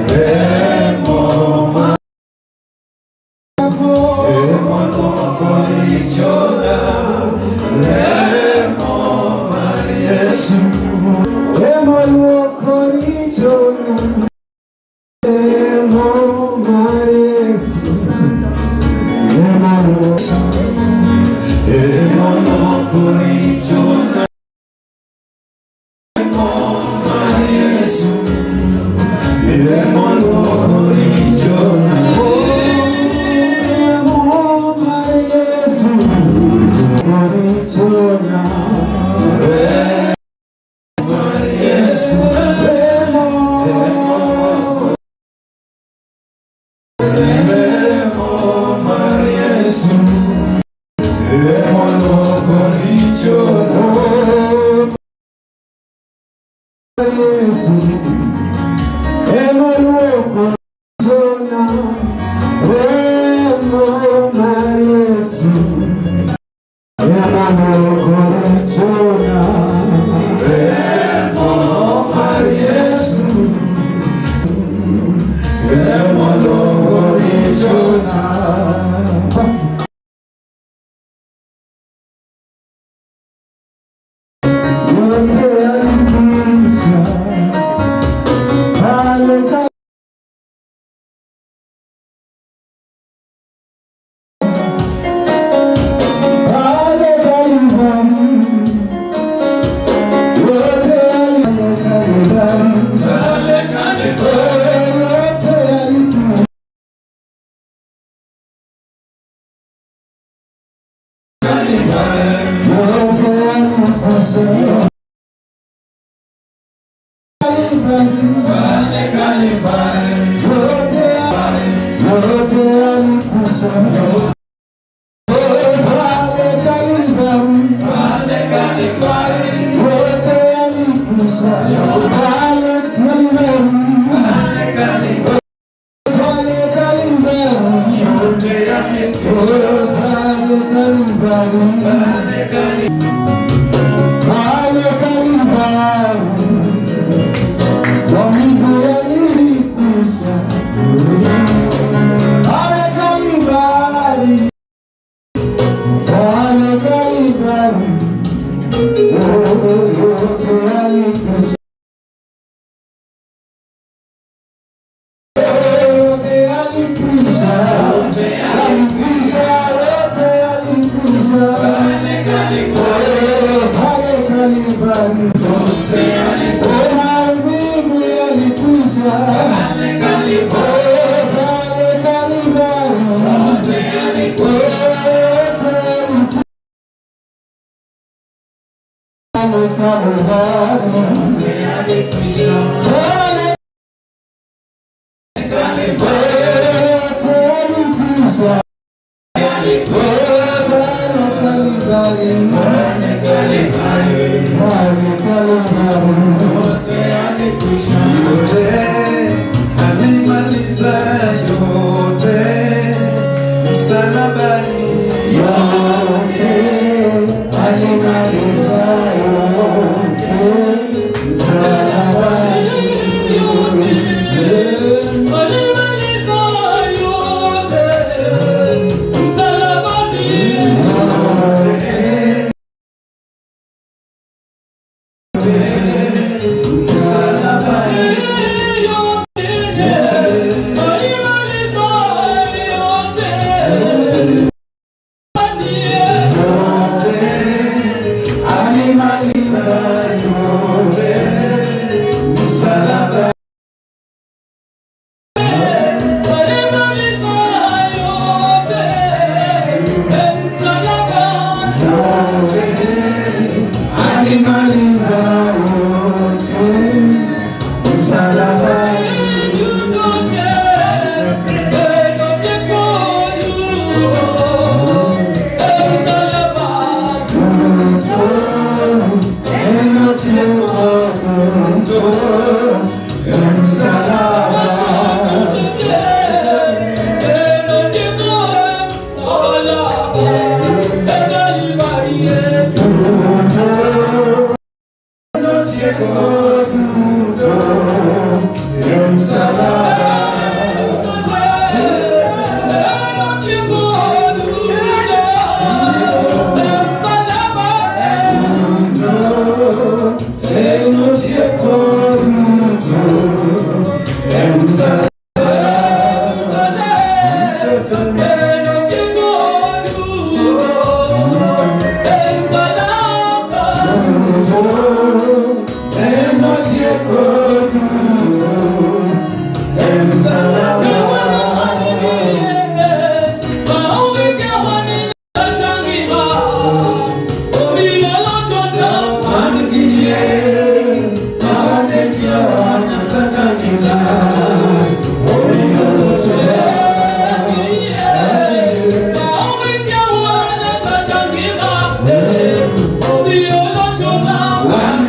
remo mar emo korichona remo mar Yesu emo korichona remo mar Yesu. Yesu Emoluoko jona Remo mar Yesu Emoluoko jona Remo mar Yesu Emoluoko jona. Yote yalikwisha pale pale Kalvari, yote Kalvari, yote yalikwisha. Yote yalikwisha. Yote yalikwisha. Pale Kalvari, yote yalikwisha. Pale Kalvari, pale Kalvari, pale Kalvari, pale Kalvari, maumivu yalikwisha. Pale Kalvari, pale Kalvari, yote yalikwisha. Yote yalikwisha, yalikwisha, yote yalikwisha. Pale Kalvari, maumivu yalikwisha. Pale Kalvari, yote yalikwisha. Pale Kalvari, pale yote yalikwisha. Pale Kalvari, pale Kalvari.
Yote alimaliza yote msalabani.
Yote alimaliza yote msalabani.
Alimaliza yote msalabani. Alimaliza yote.
Alimaliza yote msalabani.
Alimaliza yote msalabani.
Yote alimaliza yote msalabani.
One.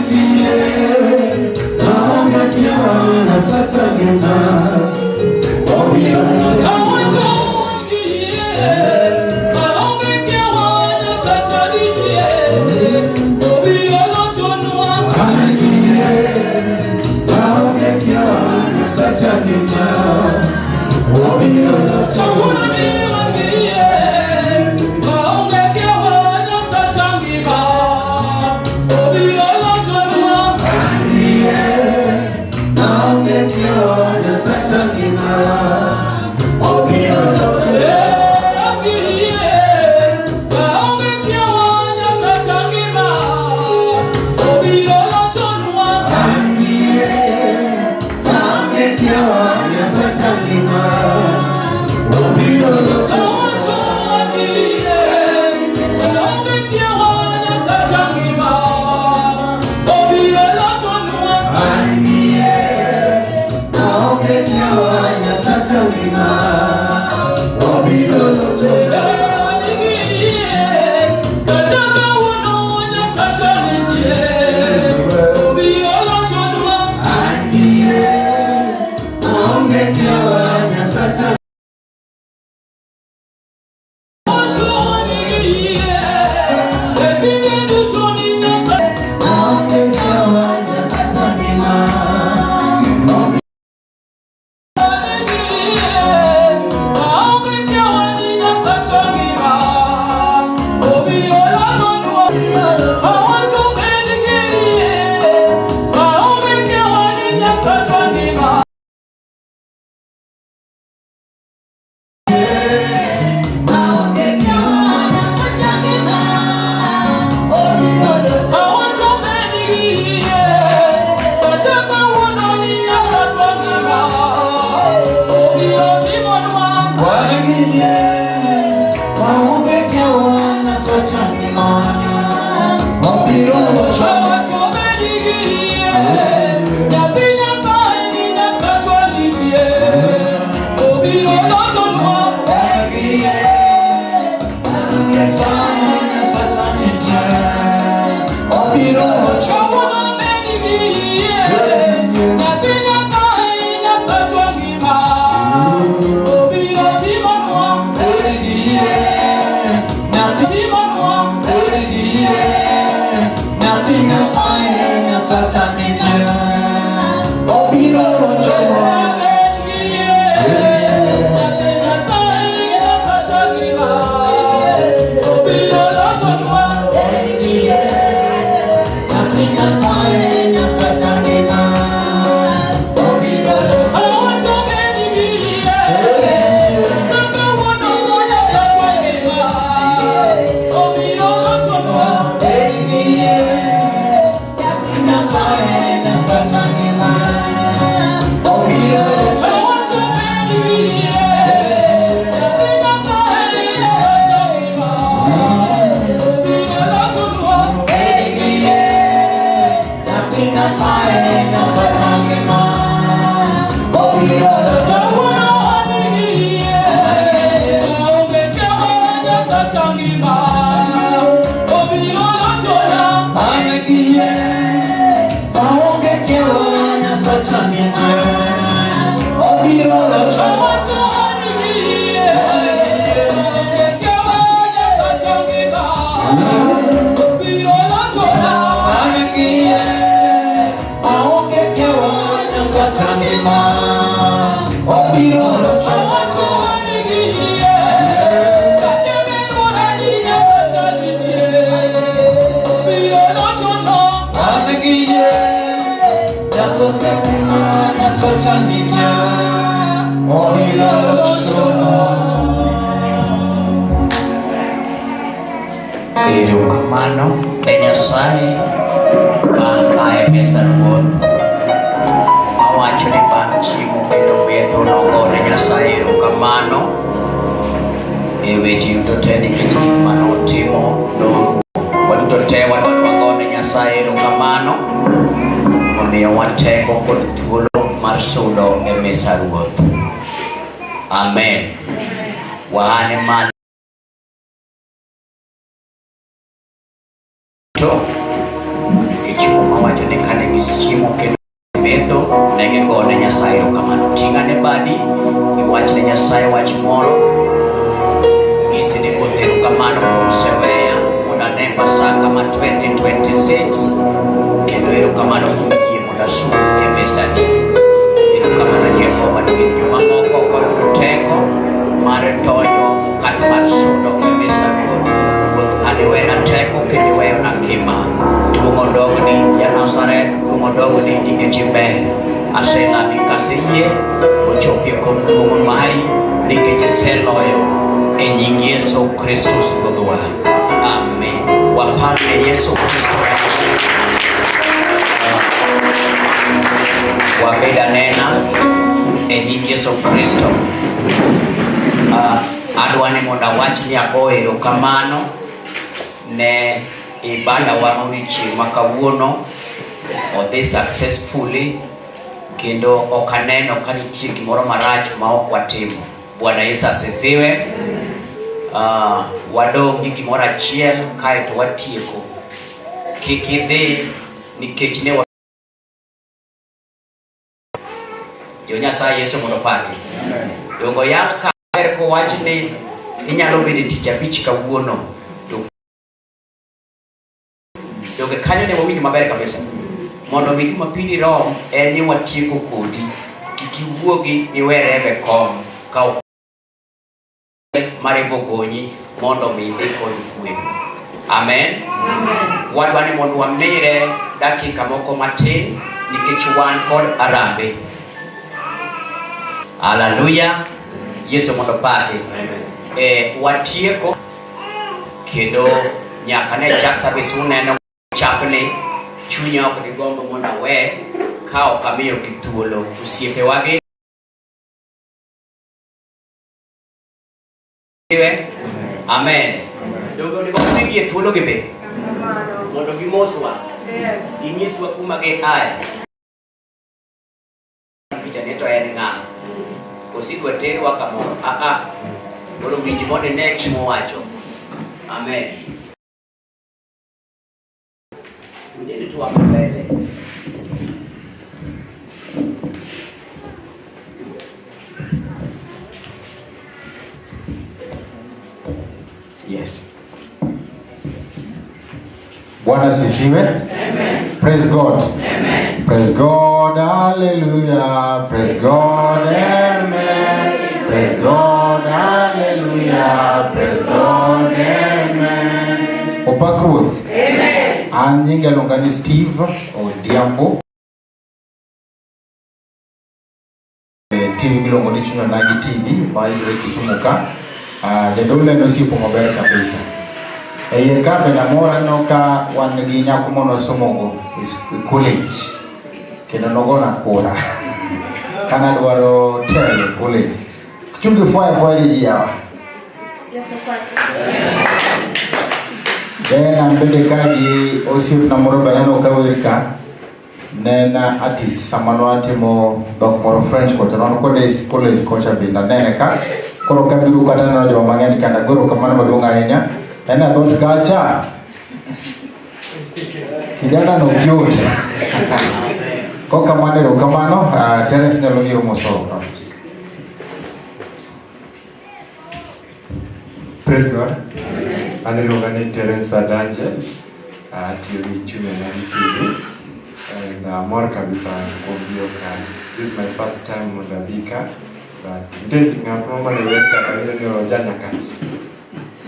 Erokamano ne Nyasaye bang' ae mesa Ruoth. Awacho ni bang' chiemo kendo metho nogone Nyasaye erokamano e weche duto te nikech gik manotimo norumo. Waduto te wadwaro wagone Nyasaye erokamano omiyowa teko kod thuolo mar sudo e mesa Ruoth. Amen. Wan ema to nikech Muma wacho ni kane gisechiemo kendo metho ne gigone Nyasaye erokamano. Nyasaye wach moro. Nyisi ni ruoth erokamano kuom seweya mondo ane Pasaka ma 2026 kendo erokamano kuom yie mondo asud e mesani. Erokamano Jehova nikech jomamoko ok oyudo teko mar donjo kata mar sudo e mesa ruoth. Ruoth an iwena teko kendo iweyona ngima. Duong' odogni ja Nazareth, duong' odogni nikech iber. Aselami kaseyie ochopi e kom duong' mari nikech iseloyo e nying Yesu Kristus Ruodhwa. Amen. Waparne Yesu Kristo. Wabed anena e nying Yesu Kristo. Adwa ni mondo awach ni ago erokamano ne ibada wa odiochieng' ma kawuono odhi successfully kendo ok aneno ka nitie gimoro marach ma ok watimo. Bwana Yesu asifiwe. Wadong' gi gimoro achiel kaeto watieko. Kik idhi nikech ne jo Nyasaye Yesu mondo opaki. Dongo yal ka ber kowach ni inyalo bedo e tich abich kawuono. To donge kanyo ne wawinjo maber kabisa. Mondo mi Jumapili rom en ni watieko kodi. Kik iwuogi iwe rebe kom ka ok marevo gonyi mondo mi idhi kod kwe. Amen. Wadwa ni mondo wamire dakika moko matin nikech wan kod arambe. Haleluya. Yesu mondo opaki. Watieko kendo nyaka ne chak service uneno chapni chunya ok digombo mondo awe ka ok amiyo gi thuolo osiepewagi. Amen. Donge onego wamigi e thuolo gi be mondo gimoswa, ginyiswa kuma gi aye. Picha ni to en ng'a? Koso idwa terwa kamoro? Aa, koro winj mondo ine gimowacho. Amen. Winjeni twak mbele.
Yes. Bwana asifiwe.
Amen.
Praise God.
Amen.
Praise God, hallelujah. Praise God, amen. Praise God, hallelujah. Praise God, amen. Opak Ruoth.
Amen.
An nyinga iluonga ni Steve Odhiambo. E TV miluongo ni Chuny Onagi TV ma yudore Kisumu ka. Jadolo en osiepo maber kabisa. E iye ka bende amor aneno ka wan gi nyako moro nosomogo e college kendo nogona kura kane adwaro telo e college. Chungi fwaya fwaya ji yawa. Then an bende ka gi osiepna moro be aneno ka wer ka ne en artist sama nwatimo dhok moro French kocha ne wan kode e college kocha bende anene ka koro kabiro kata aneno joma mang'eny kanda goro kamano maduong' ahinya en e dhoot kacha kijana no cute kokamano erokamano. Terence nyalo biro moso.
Praise God. An iluonga ni Terence Adanje, atiyo gi Chuny Onagi TV and amor kabisa kuom biro ka. This is my first time mondo abi ka, but nitie ng'at moro mane wer ka awinjo ni oja Nyakach.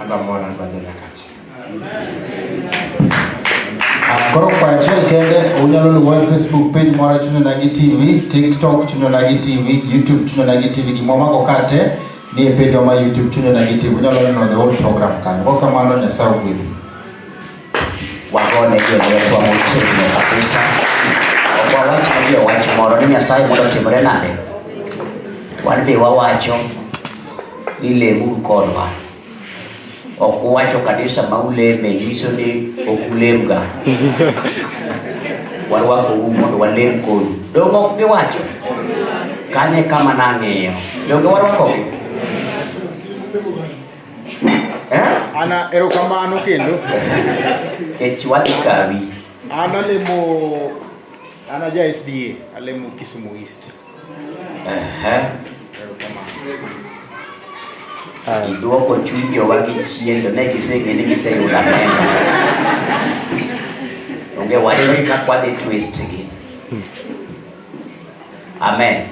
An be amor an be aja Nyakach.
Koro kwa achiel kende unyalo luwa e Facebook page mara Chuny Onagi TV, TikTok Chuny Onagi TV, YouTube Chuny Onagi TV. Gima wamako ka te ni e page wa ma YouTube Chuny Onagi TV. Unyalo neno the whole program kanyo. Koro kamano Nyasaye ogwedhu.
Wagone jolwetwa motegno kabisa. Ok wawach ne ji wach moro ni Nyasaye mondo otimre nade. Wan be wawacho ni lemuru kodwa. Ok uwacho kanisa ma uleme nyiso ni ok ulemga. Warwakou mondo walem kodu. Donge ok giwacho? Kanye kama nang'iyo. Donge warwakogi? Eh?
Ana erokamano kendo.
Kech wadhi kawi.
An alemo, an aja SDA, alemo Kisumu East.
Ehe.
Erokamano.
Giduoko chuny jowa gi chien to ne giseng'e ni giseyudo amenda. Onge wadhi kaka wadhi twist gi. Amen.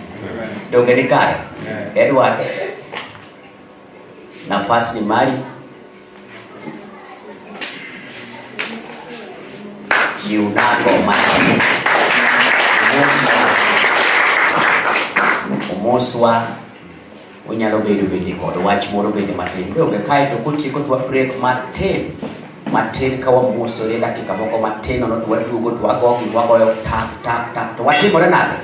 Donge ni kare? Edward, nafas ni mari. Jiwnago matin. Omoswa. Omoswa. Unyalo bedo bende kod wach moro bende matin. Donge kae to kotieko to wa break matin. Matin ka wamosore dakika moko matin nono to waduogo to wagogi wagoyo tap tap tap to watimore nade?